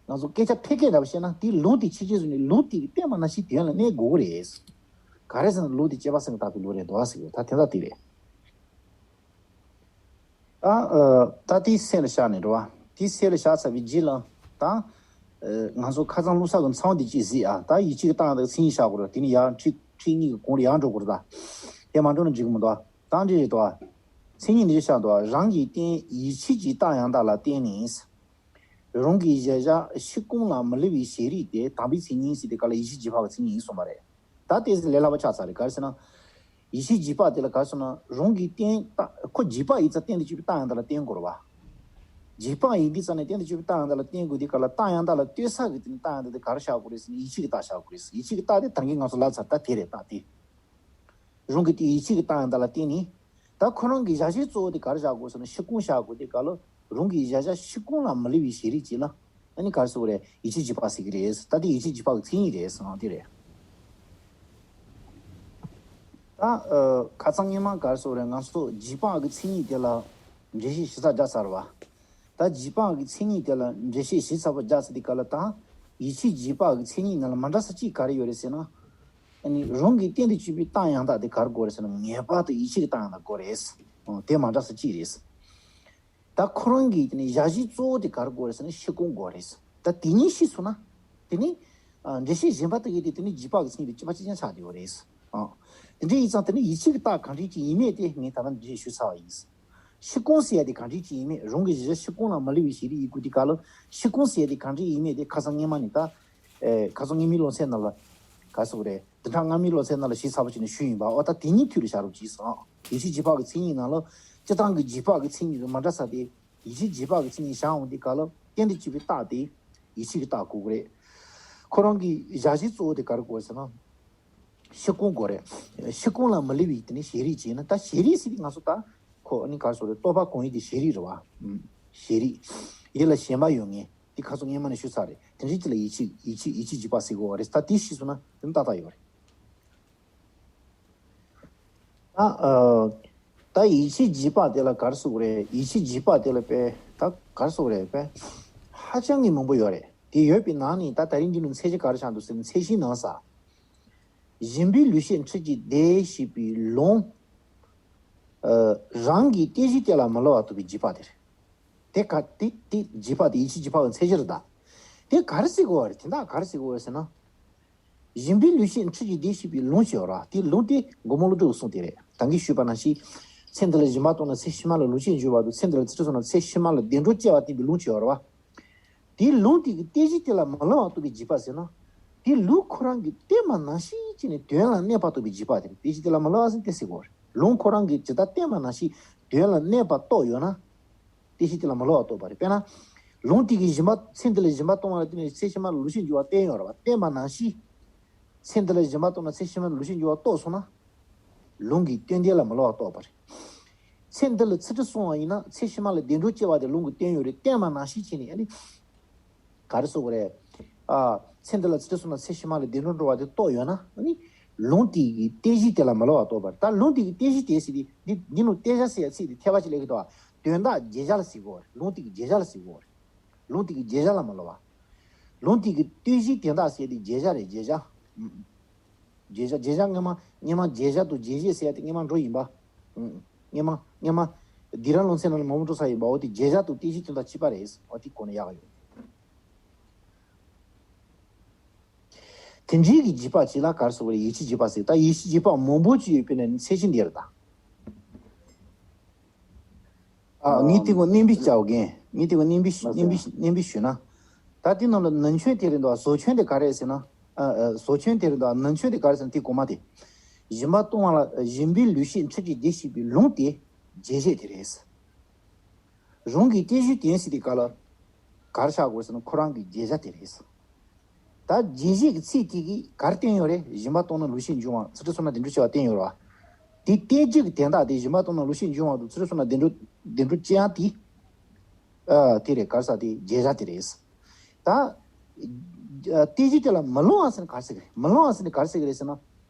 ང་ཚོ་སྐད་ཆ་ཕལ་སྐད་འདྲ་བོ་བཤད་ན། དེའི་ལུང་དེ་ཕྱི་རྗེས་བཟུང་ནས་ལུང་དེ་གིས་བསྟན་པ་ནང་བཞིན་དོན་ལ་གནས་དགོས་ཀྱི་རེད། ག་རེ་ཟེར་ན་ལུང་དེ་སྐྱེ་བ་གསུམ་གྱིས་བཏགས་པའི་ལུང་རེད་འདུག་ཟེར་གྱི་ཡོད། ད་དེ་འདྲ་དེ་རེད། ད། ཨ། ད་དེ་སེམས་ལ་བཞག་ནས་རེད་བ། དེ་སེམས་ལ་བཞག་ཚར་བའི་རྗེས་ལ། ད། ཨ། ང་ཚོ་ཁ་སང་བློ་བཟང་གི་མཚང་དེ་གཅིག་གཟིགས་ཨ། ད་ཡིད་ཆེས་ཀྱི་རྟགས་ཡང་དག་མཚན་ཉིད་བཞག་དགོས་རེད། དེ་ནི་ཡར་ཁྲིད་ཁྲིད་གཉིས་ཀྱི་གོང་ལ་ཡར་འགྲོ་དགོས་རེད་ད། དེ་མ་འགྲོ་ན་འགྲིག་གི་མི་འདུག་ད་འདི་རེད་དོ། མཚན་ཉིད་འདི་བཞག་འདུག་རང་གི་རྟེན་ཡིད་ཆེས་ཀྱི་རྟགས་ཡང་དག་ལ་བརྟེན་ནས། རང་གི་གཞལ་བྱ་ཕྱི་ཀུན་ལ་མི་སླུ་བའི་བྱེད་རིགས་དེ་དམ་པའི་མཚན་ཉིད་ཟེར་དེ་ག་ལ་ཡིད་ཆེས་རྗེས་དཔག་གི་མཚན་ཉིད་ཡིན་གསུངས་པ་རེད། ད་དེ་ལས་སླ་པོ་ཆགས་ཚར་རེད། ག་རེ་ཟེར་ན། ཡིད་ཆེས་རྗེས་དཔག་དེ་ལ་ག་རེ་ཟེར་ན། རང་གི་རྟེན་རྟགས་ཁོ་རྗེས་དཔག་ཡིན་ཙང་རྟེན་དང་བཅས་པའི་རྟགས་ཡང་དག་ལ་བརྟེན་དགོས་རེད་བ། རྗེས་དཔག་ཡིན་དུས་ཙང་ནས་རྟེན་དང་བཅས་པའི་རྟགས་ཡང་དག་ལ་བརྟེན་དགོས་དུས་ག་ལ་རྟགས་ཡང་དག་ལ་ལྟོས་ས་གི་དེ་ནི་རྟགས་ཡང་དག་དེ་ག་རེ་བཞག་དགོས་རེད་ཟེར་ན། ཡིད་ཆེས་ཀྱི་རྟགས་བཞག་དགོས་རེད། ཡིད་ཆེས་ཀྱི་རྟགས་དེ་ད་གིན་ང་ཚོ་ལབ་ཚར། ད་དེ་རེད། རྟགས་དེ། རང་གི་དེ་ཡིད་ཆེས་ཀྱི་རྟགས་ཡང་དག་ལ་བརྟེན་ནས། ད་ཁོ་རང་གི་གཞལ་བྱའི་གཙོ་བོ་དེ་ག་རེ་བཞག་དགོས་ཟེར་ན། ཕྱི་ཀུན་བཞག་དགོས་དུས་ག་ལ། རང་གི་གཞལ་བྱ་ཕྱི་ཀུན་ལ་མི་སླུ་བའི་བྱེད་རིགས་ཅིག་ལ། ཨ་ནི་ག་རེ་ཟེར་དགོས་རེད། ཡིད་ཆེས་རྗེས་དཔག་ཟེར་གྱི་རེད། ད་དེ་ཡིད་ཆེས་རྗེས་དཔག་གི་མཚན་ཉིད་རེད་ཟེར་ན་དེ་རེད། ད། ཨ། ཁ་སང་སྔོན་མ་ག་རེ་ཟེར་དགོས་རེད། ང་ཚོ་རྗེས་དཔག་གི་མཚན་ཉིད་དེ་ལ་འགྲེལ་བཤད་ཞིབ་ཚགས་རྒྱག་ཚར་བ། ད་རྗེས་དཔག་གི་མཚན་ཉིད་དེ་ལ་འགྲེལ་བཤད་ཞིབ་ཚགས་པོ་རྒྱག་ཚེ་དེ་ག་ལ་ད། ཡིད་ཆེས་རྗེས་དཔག་གི་མཚན་ཉིད་ནང་ལ་མ་འདྲ་ས་གཅིག་ག་རེ་ཡོད་རེད་ཟེར་ན། ཨ་ནི་རང་གི་རྟེན་དུ་གྱུར་པའི་རྟགས་ཡང་དག་དེ་ག་རེ་དགོས་རེད་ཟེར་ན། ངེས་པར་དུ་ཡིད་ཆེས་ཀྱི་རྟགས་ཡང་དག་དགོས་རེད། ཨོ། དེ་མ་འདྲ་ས་གཅིག་རེད། ད་ཁོ་རང་གི་དེ་ནི་གཞལ་བྱའི་གཙོ་བོ་དེ་ག་རེ་དགོས་རེད་ཟེར་ན། ཤེལ་སྒོང་དགོས་རེད། ད་དེ་གཉིས་ཤེས་སོང་ན། དེ་ནི་ཨ་འགྲེལ་བཤད་གཞན་པ་དག་གིས་དེ་དེ་ནི་རྗེས་དཔག་གི་མཚན་ཉིད་དེ་གཅིག་པ་གཅིག་རྐྱང་ཆགས་བསྡད་ཡོད་རེད། ཨ། དེ་འདྲ་ཡིན་ཙང་དེ་ནི་ཡིད་ཆེས་ཀྱི་རྟགས་གང་འདྲ་ཅིག་ཡིན་མིན་དེ་ངས་ད་ལྟ་འགྲེལ་བཤད་ཞུས་ཚར་བ་ཡིན། ཤེལ་སྒོང་ཟེར་ཡ་དེ་གང་འདྲ་ཅིག་ཡིན་མིན། རང་གི་གཞལ་བྱ་ཤེལ་སྒོང་ལ་མ་ལུས་པའི་ཤེས་རིག་ཡི་གུ་དེ་ག་ལ། ཤེལ་སྒོང་ཟེར་ཡ་དེ་གང་འདྲ་ཡིན་མིན་དེ་ཁ་སང་སྔོན་མ་ནས་ད། ཨེ། ཁ་སང་སྔོན་མའི་སློབ་ཚན་ནང་ལ། ག་རེ་ཟེར་དགོས་རེད། བདུན་ཕྲག་སྔ་མའི་སློབ་ཚན་ནང་ལ་ཞིབ་ཚགས་པོ་བྱས་ནས་ཞུས་ཡིན་པ། འོ། ད་དེ་གཉིས་མཐུད་ལ་བཞག་རོགས་གྱིས་ཟེར། ཡིད་ཆེས་རྗེས་དཔག་གི་མཚན་ཉིད་ནང་ལ། སྤྱིར་བཏང་གི་རྗེས་དཔག་གི་མཚན་ཉིད་དང་མ་འདྲ་ས་དེ། ཡིད་ཆེས་རྗེས་དཔག་གི་མཚན་ཉིད་བཞག་འོང་དུས་སྐབས་ལ། རྟེན་དུ་གྱུར་པའི་རྟགས་དེ་ཡིད་ཆེས་ཀྱི་རྟགས་དགོས་ཀྱི་རེད། ཁོ་རང་གི་གཞལ་བྱའི་གཙོ་བོ་དེ་ག་རེ་དགོས་ཟེར་ན། ཤེལ་སྒོང་དགོས་རེད། ཤེལ་སྒོང་ལ་མ་ལུས་པའི་དེ་ནི་ཤེས་རིག་ཅེས་ན། ད་ཤེས་རིག་ཟེར་དུས་ང་ཚོ་ད་ཁོ་ནི་ག་རེ་ཟེར་དགོས་རེད། རྟོག་པ་གང་ཡིན་དེ་ཤེས་རིག་རེད་བ། ཨུམ། ཤེས་རིག་ཡིད་ལ་ཞེན་པ་ཡོད་མཁན་དེ་ཁ་སང་སྔོན་མ་ནས་ཞུས་ཚར་རེད། དེ་འདྲའི་ཅིག་ལ་ཡིད་ཆེས་ཡིད་ཆེས་ཡིད་ཆེས་རྗེས་དཔག་ཟེར་དགོས་པ་རེད། ད་དེ་ཤེས་སོང་ན་དེ་ནི་ཏག་ཏག་ཡོད་རེད། ད་ཨ། ད་ཡིད་ཆེས་རྗེས་དཔག་དེ་ལ་ག་རེ་ཟེར་དགོས་རེད། ཡིད་ཆེས་རྗེས་དཔག་དེ་ལ་དཔེ་ད་ག་རེ་ཟེར་དགོས་རེད། དཔེ་ཧ་ཅང་གི་མང་པོ་ཡོད་རེད། དེ་ཡོད་པའི་ནང་ནས་ད་ད་རིང་འདི་ནས་མཚན་གཞི་ག་རེ་ཆགས་འདུག་ཟེར་ན། མཚན་གཞིའི་ནང་ས། སྦྱིན་པའི་ལུས་ཤེས་འཁྲུལ་གྱི་བདེ་ཞེས་པའི་ལུང་། ཨ། རང་གི་རྟེན་གཞི་དེ་ལ་མི་སླུ་བར་རྟོགས་པའི་རྗེས་དཔག་དེ་རེད། དེ་ག་དེ་དེ་རྗེས་དཔག་དེ་ཡིད་ཆེས་རྗེས་དཔག་གི་མཚན་གཞི་རེད་ད། དེ་ག་རེ་ཟེར་དགོས་པ་རེད། དེ་དག་ག་རེ་ཟེར་དགོས་པ་རེད་ཟེར་ན། སྦྱིན་པའི་ལུས་ཤེས་འཁྲུལ་གྱི་བདེ་ཞེས་པའི་ལུང་ཞིག་ཡོད་རེད་བ། དེའི་ལུང་དེ་མགོན་པོ་ཀླུ་སྒྲུབ་གསུངས་དེ་རེད། ད་གིན་ཞུས་པ་ནང་བཞིན། ཚེ་འདི་ལ་སྦྱིན་པ་བཏང་ན་ཚེ་ཕྱི་མ་ལ་ལུས་ཤེས་འབྱུང་བ་དང་། ཚེ་འདི་ལ་ཚིག་ཁྲིད་སོང་ན་ཚེ་ཕྱི་མ་ལ་བདེ་འགྲོར་སྐྱེ་བ་བསྟན་པའི་ལུང་ཞིག་ཡོད་རེད་བ། དེའི་ལུང་དེ་གི་རྟེན་གཞི་དེ་ལ་མི་སླུ་བར་རྟོགས་པའི་རྗེས་དཔག་ཟེར་ན། དེའི་ལུང་ཁོ་རང་གིས་བསྟན་པ་ནང་བཞིན་བྱས་ནས་དོན་ལ་གནས་པར་རྟོགས་པའི་རྗེས་དཔག་དེ་རེད། རྟེན་གཞི་དེ་ལ་མི་སླུ་བ་ཟེར་དེ་ཟེར་དགོས་རེད། ལུང་ཁོ་རང་གིས་ཇི་ལྟར་བསྟན་པ་ནང་བཞིན་དོན་ལ་གནས་པར་རྟོགས་ཡོད་ན། རྟེན་གཞི་དེ་ལ་མི་སླུ་བར་རྟོགས་པ་རེད། དཔེར་ན། ལུང་དེ་གིས་སྦྱིན་པ་ཚེ་འདི་ལ་སྦྱིན་པ་གཏོང་བ་ལ་བརྟེན་ནས་ཚེ་ཕྱི་མ་ལ་ལུས་ཤེས་འབྱུང་བ་བསྟན་ཡོད་རེད་བ། བསྟན་པ་ནང་བཞིན། ཚེ་འདི་ལ་སྦྱིན་པ་གཏོང་ན་ཚེ་ཕྱི་མ་ལ་ལུས་ཤེས་འབྱུང་བ་རྟོགས་སོང་ན། ལུང་གིས་བསྟན་དོན་ལ་མི་སླུ་བར་རྟོགས་པ་རེད། ཚེ་འདི་ལ་ཚིག་ཁྲིད་སོང་བ་ཡིན་ན་ཚེ་ཕྱི་མ་ལ་བདེ་འགྲོར་སྐྱེ་བ་དེ་ལུང་གིས་བསྟན་ཡོད་རེད། བསྟན་པ་ནང་བཞིན་བྱས་ནས་ཨ་ནི། ག་རེ་ཟེར་དགོས་རེད། ཨ། ཚེ་འདི་ལ་ཚིག་ཁྲིད་སོང་ན་ཚེ་ཕྱི་མ་ལ་བདེ་འགྲོར་འགྲོ་བ་དེ་རྟོགས་ཡོད་ན། ཨ་ནི། ལུང་དེ་གི་རྟེན་གཞི་དེ་ལ་མི་སླུ་བར་རྟོགས་པ་རེད། ད་ལུང་དེ་གི་རྟེན་གཞི་དེ་ཟེར་དུས་འདི་འདི་ནང་རྟེན་གཞི་ཟེར་ཡ་ཚིག་དེ་ཐེ་བ་ཅིག་སླེབས་ཀྱི་འདུག་བ། དོན་དག་བརྗོད་བྱ་ལ་ཟེར་དགོས་རེད། ལུང་དེ་གི་བརྗོད་བྱ་ལ་ཟེར་དགོས་རེད། ལུང་དེ་གི་བརྗོད་བྱ་ལ་མི་སླུ་བ། ལུང་དེ་གི་རྟེན་གཞི་དོན་དག་ཟེར་དེ་བརྗོད་བྱ་རེད། བརྗོད་བྱ། ཨུམ། བརྗོད་བྱ་བརྗོད་བྱ་སྔོན་མ་སྔོན་མ་བརྗོད་བྱ་དང་རྗོད་བྱེད་ཟེར་ཡ་དེ་སྔོན་མ་འགྲོ་ཡིན་པ། ཨུམ། སྔོན་མ་སྔོན་མ་འདི་རང་ལུང་ཚན་ནང་ལ་མང་པོ་འགྲོ་ས་ཡིན་པ། འོ་དེ་བརྗོད་བྱ་དང་རྟེན་གཞི་དོན་དག་གཅིག་པ་རེད། འོ་དེ་གོ་ནས་ཡག་ཡོད། དེ་འདྲའི་གི་རྗེས་དཔག་ཅིག་ལ་ག་རེ་ཟེར་དགོས་རེད། ཡིད་ཆེས་རྗེས་དཔག་ཟེར། ད་ཡིད་ཆེས་རྗེས་དཔག་མང་པོ་ཅིག་ཡོད་པའི་ནང་ནས་མཚན་གཞི་འདི་རེད་ད། ཨ། ངས་དེ་གོ་མནན་པའི་བྱ་བ་རྒན། ངས་དེ་གོ་མནན་པའི་མནན་པའི་མནན་པའི་ཞུས་ན། ད་དེ་ནང་ལ་ནང་ཆོས་དེ་རེད་འདུག་ཟོ་ཆོས་དེ་ག་རེ་ཟེར་ན། ཨ། ཨ། ཟོ་ཆོས་དེ་རེད་འདུག་ནང་ཆོས་དེ་ག་རེ་ཟེར་ན་དེ་གོ་མ་དེ། སྦྱིན་པ་གཏོང་བ་ལ་སྦྱིན་པའི་ལུས་ཤེས་འཁྲུལ་གྱི་བདེ་ཞེས་པའི་ལུང་དེ་རྗོད་བྱེད་དེ་རེད། རང་གི་རྟེན་གཞི་དོན་ཟེར་དུས་སྐབས་ལ། ག་རེ་ཆགས་དགོས་ཟེར་ན་ཁོ་རང་གི་བརྗོད་བྱ་དེ་རེད། ད་རྗོད་བྱེད་ཀྱི་ཚིག་དེ་གིས་ག་རེ་བསྟན་ཡོད་རེད། སྦྱིན་པ་གཏོང་ན་ལུས་ཤེས་འབྱུང་བ། ཚིག་ཁྲིད་སོང་ན་བདེ་འགྲོར་སྐྱེ་བ་བསྟན་ཡོད་རེད་བ། དེ་བསྟན་བྱེད་ཀྱི་དོན་དག་དེ་སྦྱིན་པ་གཏོང་ན་ལུས་ཤེས་འབྱུང་བ་དང་ཚིག་ཁྲིད་སོང་ན་བདེ་འགྲོ་བདེ་འགྲོར་སྐྱེ་ཡག་དེ། ཨ། དེ་རེད། ག་རེ་ཟེར་དེ་བརྗོད་བྱ་དེ་རེད། ད། ཨ། རྟེན་གཞི་དེ་ལ་མི་སླུ་བ་ཟེར་ན་ག་རེ་ཟེར་གི་རེད། མི་སླུ་བ་ཟེར་ན་ག་རེ་ཟེར་གི་རེད་ཟེར་ན།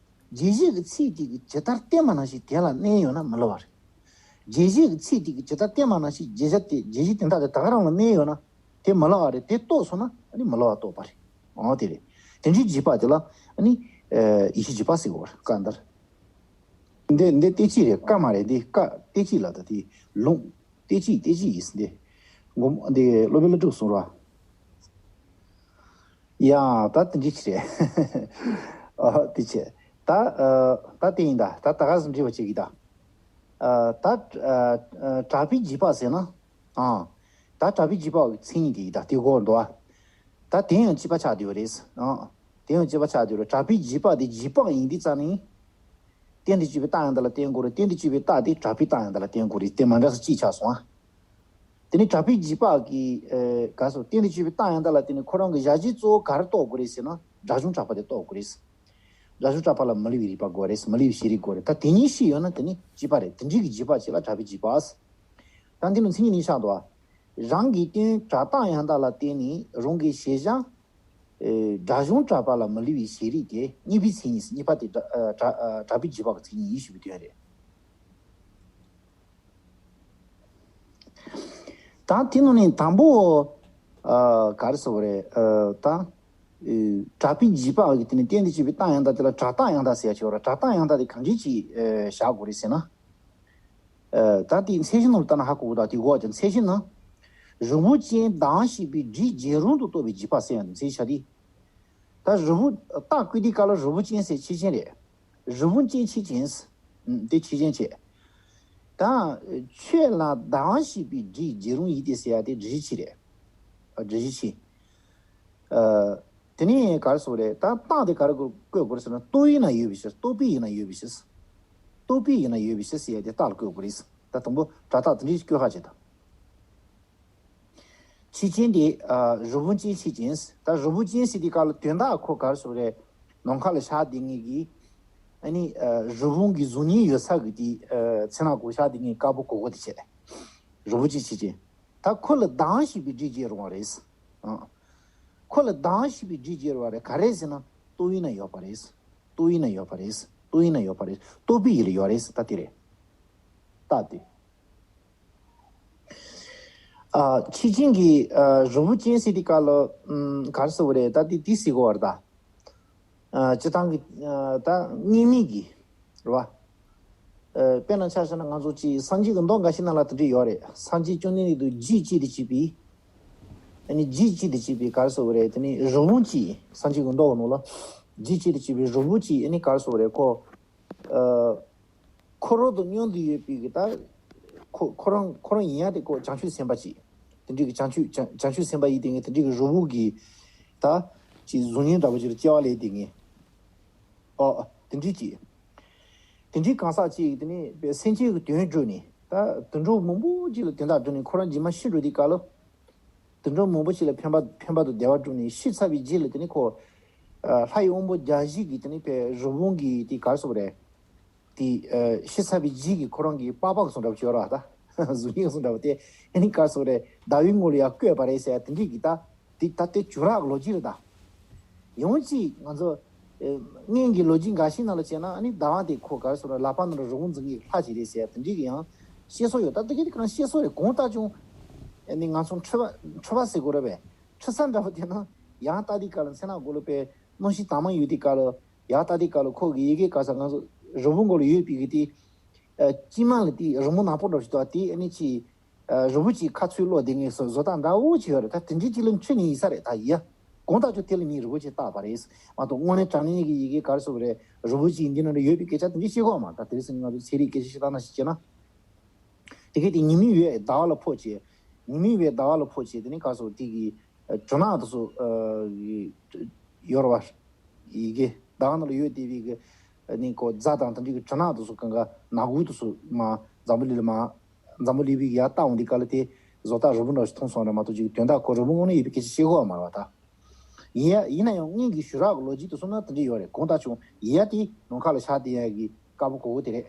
རྗོད་བྱེད་ཀྱི་ཚིག་དེ་གིས་ཇི་ལྟར་བསྟན་པ་ནང་བཞིན་དོན་ལ་གནས་ཡོད་ན་མི་སླུ་བ་རེད། རྗོད་བྱེད་ཀྱི་ཚིག་དེ་གིས་ཇི་ལྟར་བསྟན་པ་ནང་བཞིན་བརྗོད་བྱ་དེ་རྗོད་བྱེད་དོན་དག་དེ་ད་ག་རང་ལ་གནས་ཡོད་ན་དེ་མི་སླུ་བ་རེད། དེ་རྟོགས་སོང་ན་ཨ་ནི་མི་སླུ་བ་རྟོགས་པ་རེད། འོ་དེ་རེད། དེ་འདྲའི་རྗེས་དཔག་དེ་ལ་ཨ་ནི། ཨ། ཡིད་ཆེས་རྗེས་དཔག་ཟེར་གོ་རེད། བཀའ་འདིར། འདི་འདི་བསྟན་བཅོས་རེད། བཀའ་མ་རེད། འདི་བཀའ་བསྟན་བཅོས་ལ་ད་དེ་ལུང་། བསྟན་བཅོས་བསྟན་བཅོས་ཡིན་འདི། མགོ་མ་འདི་སློབ་དཔོན་ཀླུ་སྒྲུབ་གསུངས་རོགས། ཡ། ད་དེ་འདྲ་ཅིག་རེད། ཨ། དེ་བྱས། ད། ཨ། ད་དེ་ཡིན་ད། ད་ད་ག་ཟེ་འདྲི་བ་བྱེད་ཀྱི་ད། ཨ། ད། ཨ། ཨ། གྲགས་པའི་རྗེས་དཔག་ཟེར་ན། ཨ། ད་གྲགས་པའི་རྗེས་དཔག་གི་མཚན་ཉིད་དེ་ཡིན་ད། དེ་གོ་འདུག་ཨ། ད་དེ་ཡང་གཅིག་པ་ཆགས་བསྡད་ཡོད་རེད། ཨ། དེ་ཡང་གཅིག་པ་ཆགས་བསྡད་ཡོད་རེད། གྲགས་པའི་རྗེས་དཔག་དེ་རྗེས་དཔག་ཡིན་དུས་ཙང་ནི། རྟེན་དུ་གྱུར་པའི་རྟགས་ཡང་དག་ལ་བརྟེན་དགོས་རེད། རྟེན་དུ་གྱུར་པའི་རྟགས་དེ་གྲགས་པའི་རྟགས་ཡང་དག་ལ་བརྟེན་དགོས་རེད། དེ་མ་འདྲ་ས་གཅིག་ཆགས་སོང་ཨ། དེ་ནི་གྲགས་པའི་རྗེས་དཔག་གི། ཨེ། ག་རེ་ཟེར། རྟེན་དུ་གྱུར་པའི་རྟགས་ཡང་དག་ལ་བརྟེན་ནས་ཁོ་རང་གི་གཞལ་བྱའི་གཙོ་བོ་ག་རེ་རྟོགས་དགོས་རེད་ཟེར་ན། སྒྲ་གཞུང་གྲགས་པ་དེ་རྟོགས་དགོས་རེད། སྒྲ་གཞུང་གྲགས་པ་ལ་མ་ལུས་པའི་རིག་པ་དགོས་རེད། མ་ལུས་པའི་ཤེས་རིག་དགོས་རེད། ད་དེ་གཉིས་ཤེས་ཡོད་ན་དེ་ནི་གཅིག་པ་རེད། དེ་འདྲའི་གི་རྗེས་དཔག་ཅིག་ལ་གྲགས་པའི་རྗེས་དཔག། ད་འདི་ནི་མཚན་ཉིད་གཉིས་ཆགས་འདུག་ཨ། རང་གི་རྟེན་གྲགས་རྟགས་ཡང་དག་ལ་བརྟེན་ནས་རང་གི་གཞལ་བྱ། ཨེ། སྒྲ་གཞུང་གྲགས་པ་ལ་མ་ལུས་པའི་ཤེས་རིག་དེ་གཉིས་པའི་མཚན་ཉིད། གཉིས་པ་དེ་སྒྲ། ཨ། སྒྲ། ཨ། གྲགས་པའི་རྗེས་དཔག་གི་མཚན་ཉིད་ཡིན་ཞུ་བའི་དོན་རེད། ད་དེ་ནང་ནས་དང་པོ། ཨ། ག་རེ་ཟེར་བ་རེད། ཨ། ད། ཨེ། གྲགས་པའི་འཇིགས་པ་གི་དེ་ནས་བརྟེན་ཏེ་སྐྱེས་པའི་རྟགས་ཡང་དག་དེ་ལ་གྲགས་རྟགས་ཡང་དག་ཟེར་ཡ་ཅིག་ཡོད་རེད། གྲགས་རྟགས་ཡང་དག་དེ་གང་འདྲ་ཅིག་ཨེ། བཞག་དགོས་རེད་ཟེར་ན། ཨ། ད་དེ་མཚན་གཞི་ནང་ལ་ལྟ་ན་ཧ་གོ་གི་འདུག་དེ་གོ་ཅིག་མཚན་གཞི་ནི། རི་བོ་ཅན་ཟླ་བ་ཞེས་པའི་སྒྲས་བརྗོད་རུང་དུ་གཏོགས་པའི་འཇིགས་པ་ཟེར་ཡ་དེ་མཚན་གཞི་བྱ་དེ། ད་རི་བོ། རྟགས་བཀོད་དུས་སྐབས་ལ་རི་བོ་ཅན་ཟེར་ཆོས་ཅན་རེད། རི་བོ་ཅན་ཆོས་ཅན། ཨ། དེ་ཆོས་ཅན་བྱས། ད་ཆོས་ལ་ཟླ་བ་ཞེས་པའི་སྒྲས་བརྗོད་རུང་ཡིན་ཏེ་ཟེར་ཡ་དེ་སྒྲུབ་བྱེད་ཆོས་རེད། ཨ། སྒྲུབ་བྱེད་ཆོས། ཨ། དེ་ནས་ག་རེ་ཟེར་དགོས་རེད། ད་རྟགས་དེ་ག་རེ་བཀོད་དགོས་རེད་ཟེར་ན། རྟོག་པའི་ནང་ཡོད་པའི་ཕྱིར། རྟོག་པའི་ནང་ཡོད་པའི་ཕྱིར། རྟོག་པའི་ནང་ཡོད་པའི་ཕྱིར་ཟེར་ཡ་དེ་རྟགས་ལ་བཀོད་དགོས་རེད། ད་དང་པོ་གྲགས་རྟགས་དེ་འདྲའི་བཀོད་ཁ་བྱེད་དང་། ཆོས་ཅན་དེ། ཨ། རི་བོ་ཅན་ཆོས་ཅན། ད་རི་བོ་ཅན་ཟེར་དུས་སྐབས་ལ་དོན་དག་ཁོ་ག་རེ་ཟེར་དགོས་རེད། ནམ་མཁའ་ལ་ཤར་བསྡད་མཁན་གྱི། ཨ་ནི། ཨ། རི་བོང་གི་གཟུགས་བརྙན་ཡོད་ས་གི་དེ། ཨ། མཚན་ནག་གོ་ཤར་བསྡད་མཁན་དཀར་པོ་གོར་གོར་དེ་བྱས། རི་བོ་ཅན་ཆོས་ཅན། ད་ཁོ་ལ་ཟླ་བ་ཞེས་པའི་སྒྲས་བརྗོད་རུང་བ་རེད། ཨ། ཁོ་ལ་ཟླ་བ་ཞེས་པའི་སྒྲས་བརྗོད་རུང་བ་རེད། ག་རེ་ཟེར་ན། རྟོག་པའི་ནང་ཡོད་པ་རེད། རྟོག་པའི་ནང་ཡོད་པ་རེད། རྟོག་པའི་ནང་ཡོད་པ་རེད། རྟོག་པའི་ཡུལ་ལ་ཡོད་རེད། ད་དེ་རེད། རྟགས་དེ། ཨ། ཆོས་ཅན་གྱི། ཨ། རི་བོ་ཅན་ཟེར་དུས་སྐབས་ལ། ཨམ། ག་རེ་ཟེར་དགོས་རེད། ད་དེ་དེ་ཟེར་དགོས་པ་རེད་ད། ཨ། སྤྱིར་བཏང་གི། ཨ། ད་སྔོན་མའི་གི། རེད་བ། ཨ། དཔེར་ན་ཆ་བཞག་ན་ང་ཚོ་ཅིག་སངས་རྒྱས་ཀྱི་མདོ་འགའ་ཞིག་ནང་ལ་དེ་འདྲ་ཡོད་རེད། སངས་རྒྱས་བཅོམ་ལྡན་འདས་དང་རྒྱུད་གཅིག་ཏུ་གྱུར་པའི། ཨ་ནི་རྒྱུད་གཅིག་ཏུ་གྱུར་པའི་ག་རེ་ཟེར་དགོས་རེད། དེ་ནི་རི་བོང་གཅིག་སངས་རྒྱས་ཀྱི་མདོ་ནང་ལ། རྒྱུད་གཅིག་ཏུ་གྱུར་པའི་རི་བོང་གཅིག་ཨ་ནི་ག་རེ་ཟེར་དགོས་རེད། ཁོ། ཨ། ཁོ་རང་དང་མཉམ་དུ་ཡོད་པའི་གི་ད། ཁོ་ཁོ་རང་ཁོ་རང་ཡིན་ཡ་དེ་ཁོ་བྱང་ཆུབ་སེམས་དཔའ་ཅིག་དེ་འདྲའི་གི་བྱང་ཆུབ་བྱང་བྱང་ཆུབ་སེམས་དཔའ་ཡིན་དེ་ངས་དེ་འདྲའི་གི་རི་བོང་གི། ད། ཅིག་གཟུགས་བརྙན་འདྲ་པོ་ཅིག་ལ་སྐྱེ་བ་ལེན་དེ་ངས། ཨོ། དེ་འདྲའི་ཅིག་དེ་འདྲའི་གང་ཟག་ཅིག་དེ་ནས་པའི་སེམས་ཅན་གྱི་དོན་བསྒྲུབས་ནས། ད་དུད་འགྲོ་མང་པོ་ཅིག་ལ་དོན་དག་བསྒྲུབས་ནས་ཁོ་རང་རྗེས་མ་ཤི་འགྲོ་དུས་སྐབས་ལ། དུད་འགྲོ་མང་པོ་ཞིག་ལ་ཕན་པ་ཕན་པ་དང་བདེ་བ་བསྒྲུབས་ནས་ཤི་ཚར་བའི་རྗེས་ལ་དེ་ནས་ཁོ། ཨ། ལྷ་ཡི་དབང་པོ་བརྒྱ་བཞི་གིས་དེ་ནས་པའི་རི་བོང་གི་དེ་ག་རེ་ཟེར་དགོས་རེད། དེ། ཨ། ཤི་ཚར་བའི་རྗེས་ཀྱི་ཁོ་རང་གི་པགས་པ་གི་བཟོ་འདྲ་པོ་ཅིག་ཡོད་རེད་བ་ད། གཟུགས་བརྙན་བཟོ་འདྲ་པོ་དེ་ཨ་ནི་ག་རེ་ཟེར་དགོས་རེད། ཟླ་བའི་ངོ་ལ་ཡར་བཀོད་པ་རེད་ཟེར་ཡ་དེ་འདྲས་ཀྱི་ད། དེ་ད་དེ་བྱུ་རུ་གི་ལོ་རྒྱུས་རེད་ད། ཡང་ཅིག་ང་ཚོ། ཨེ། སྔོན་གྱི་ལོ་རྒྱུས་འགའ་ཞིག་ནང་ལ་བྱས་ན་ཨ་ནི་ཟླ་བ་དེ་ཁོ་ག་རེ་ཟེར་དགོས་རེད། ལག་པ་ནང་ལ་རི་བོང་འཛིན་མཁན་གྱི་ལྷ་ཅིག་རེད་ཟེར་ཡ་དེ་འདྲས་ཀྱི་ཡང་བཤད་སྲོལ་ཡོད། ད་དེ་ག་དེ་ག་རང་བཤད་སྲོལ་རེད། གང་ལྟར་ཀྱང་། ཨ་ནི་ང་ཚོ་འཁྲུལ་པ་འཁྲུལ་པ་ཟེར་དགོས་རེད་པས། འཁྲུལ་ས་འདྲ་པོ་དེ་ན་ཡང་ལྟ་དུས་སྐབས་ལ་མཚན་ནག་མགོ་ལ་པའི་གནམ་གཤིས་དྭངས་མ་ཡོད་དུས་སྐབས་ལ། ཡར་ལྟ་དུས་སྐབས་ལ་ཁོ་གི་ཡི་གེ་ག་ས་ང་ཚོ་རི་བོང་མགོ་ལ་ཡོད་པའི་གི་དེ། ཨ། དཀྱིལ་མ་ལ་དེ་རི་མོ་ནག་པོ་འདྲ་ཞིག་འདུག་དེ་ཨ་ནི་ཅིག་ཨ། རི་བོ་ཅིག་ཁ་ཚུར་སློག་བསྡད་མཁན་བཟོ་བཟོ་ལྟ་འདྲ་བོ་ཅིག་ཡོད་རེད། ད་དེ་འདྲའི་ཅིག་ལ་འཁྲུལ་ནས་ཡིན་ས་རེད་ད་ཡ། དགོངས་དག་ཆོས་དེ་ལ་མིང་རི་བོ་ཅན་བཏགས་པ་རེད་མ་གཏོགས། དངོས་གནས་དྲང་གནས་ཀྱི་ཡི་གེ་ག་རེ་ཟེར་དགོས་རེད། རི་བོ་ཅན་འདི་ནང་ལ་ཡོད་པའི་སྐད་ཆ་དེ་འདྲ་བཤད་ཀྱི་ཡོད་མ་རེད། ད་དེ་རིང་སང་ཉིན་ང་ཚོ་ཚན་རིག་སྐད་ཆ་བཤད་སྟངས་ནང་བཞིན་བྱས་ན། དེ་གས་དེ་ཉི་མའི་འོད་ཟླ་བ་ལ་ཕོག་བྱས། ཉི་མའི་འོད་ཟླ་བ་ལ་ཕོག་བྱས། དེ་ནས་ག་རེ་ཟེར་དགོས། དེ་གི་ཨ། གྲིབ་ནག་དེ་ཚོ་ཨ། ཡོད་རེད་བ། ཡི་གེ་ཟླ་བ་ནང་ལ་ཡོད་བསྡད་པའི་གི་ཨ་ནི་ཁོ་རྫ་དང་དེ་འདྲའི་གི་གྲིབ་ནག་དེ་ཚོ་གང་ག་ནག་ཁུང་དེ་ཚོ་མར་འཛམ་བུ་གླིང་ལ་མར། འཛམ་བུ་གླིང་པའི་ཡར་བལྟ་འོང་དུས་སྐབས་ལ་དེ་བཟོ་ལྟ་རི་བོང་འདྲ་ཞིག་མཐོང་སོང་རེད་མ་གཏོགས། ཅིག་དོན་དག་ཁོ་རི་བོང་དངོས་གནས་ཡོད་པའི་སྐད་ཆ་བཤད་ཀྱི་ཡོད་མ་རེད་བ་ད། ཡིན་ཡ། ཡིན་ན་ཡང་སྔོན་གྱི་བྱུ་རུ་གི་ལོ་རྒྱུས་དེ་གསུངས་ན་དེ་འདྲ་ཡོད་རེད། གང་ལྟར་ཀྱང་ཡིན་ཡ་དེ་ནམ་མཁའ་ལ་ཤར་བསྡད་ཡ་གི་དཀར་པོ་གོར་གོར་དེ་རེད།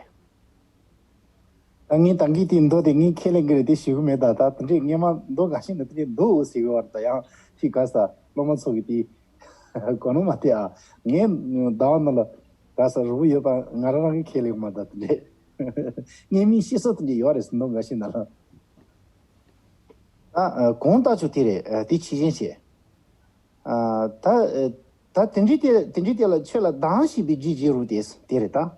ད་ངས་ད་གིན་དེ་མདོ་དེ་ངས་ཁས་ལེན་གྱི་རེད་དེ་ཞུ་གི་མེད། ད་ད་དེ་འདྲས་སྔས་མ་མདོ་འགའ་ཞིག་ནས་དེ་འདྲས་འདུག་ཟེར་གི་ཡོད་རེད། ད་ཡང་ཕྱི་ག་ས་སློབ་མ་ཚོ་གི་དེ་གོ་ནོར་མ་ཐེབས་ཨ། ངས་ཟླ་བ་ནང་ལ་ག་ས་རི་བོ་ཡོད་པ་ང་རང་རང་གིས་ཁས་ལེན་གི་མ། ད་དེ་འདྲས་སྔས་མའི་བཤད་སྲོལ་དེ་འདྲས་ཡོད་རེད་ཟེར། མདོ་འགའ་ཞིག་ནང་ལ། ད་གང་ལྟར་ཀྱང་དེ་རེད། དེ་ཕྱི་རྐྱེན་བྱས། ཨ། ད། ཨ། ད་དེ་འདྲའི་དེ་དེ་འདྲའི་དེ་ལ་ཆོས་ལ་ཟླ་བ་ཞེས་པའི་སྒྲས་བརྗོད་རུང་དེ་དེ་རེད་ད།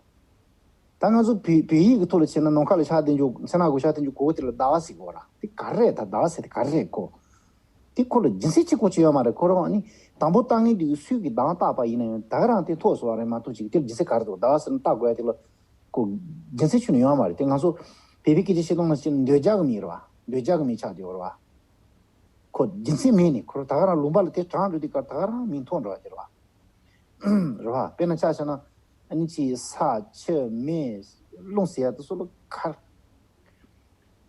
ད་ང་ཚོ་བོད་བོད་ཡིག་གི་ཐོག་ལ་བྱས་ན་ནམ་མཁའ་ལ་ཤར་བསྡད་རྒྱུ། མཚན་ནག་གོར་ཤར་བསྡད་རྒྱུ་གོར་གོར་དེ་ལ་ཟླ་བ་ཟེར་གི་ཡོད་རེད། དེ་ག་རེད། ད་ཟླ་བ་ཟེར་དེ་ག་རེ་རེད་ཁོ། དེ་ཁོ་ལ་རྒྱུ་མཚན་གཅིག་པོ་ཅིག་ཡོད་མ་རེད། ཁོ་རང་ནི་དང་པོ་བཏགས་མཁན་དེ་གི་སུས་གི་གདངས་བཏགས་པ་ཡིན་ན་ཡང་ད་ག་རང་དེ་ཐོགས་སོང་བ་རེད་མ་གཏོགས། ཅིག་དེར་རྒྱུ་མཚན་ག་རེ་འདུག་ཟླ་བ་ཟེར་ནས་བཏགས་དགོས་ཡ་དེ་ལ་ཁོ་རྒྱུ་མཚན་ཁྱོན་ནས་ཡོད་མ་རེད། དེ་ང་ཚོ་བོད་པའི་སྐད་ཆ་བཤད་སྟངས་ནང་བཞིན་འདོད་ཆགས་ཀྱི་མིང་རེད་བ། འདོད་ཆགས་ཀྱི་མིང་ཆགས་བསྡད་ཡོད་རེད་བ། ཁོ་རྒྱུ་མཚན་མེད་ནས་ཁོ་རང་ད་ག་རང་ལུང་པ་ལ་དེ་དྲངས་འགྲོ་དུས་སྐབས་ད་ག་རང་མིང་ཐོགས་འགྲོ་བ་དེ་རེད་བ། རེད་བ། དཔེར་ན་ཆ་བཞག་ན་ཨ་ནི་ཅིག་ས་ཆུ་མེ་རླུང་ཟེར་ཡ་དེ་ཚོ་ལ་ག་རེ།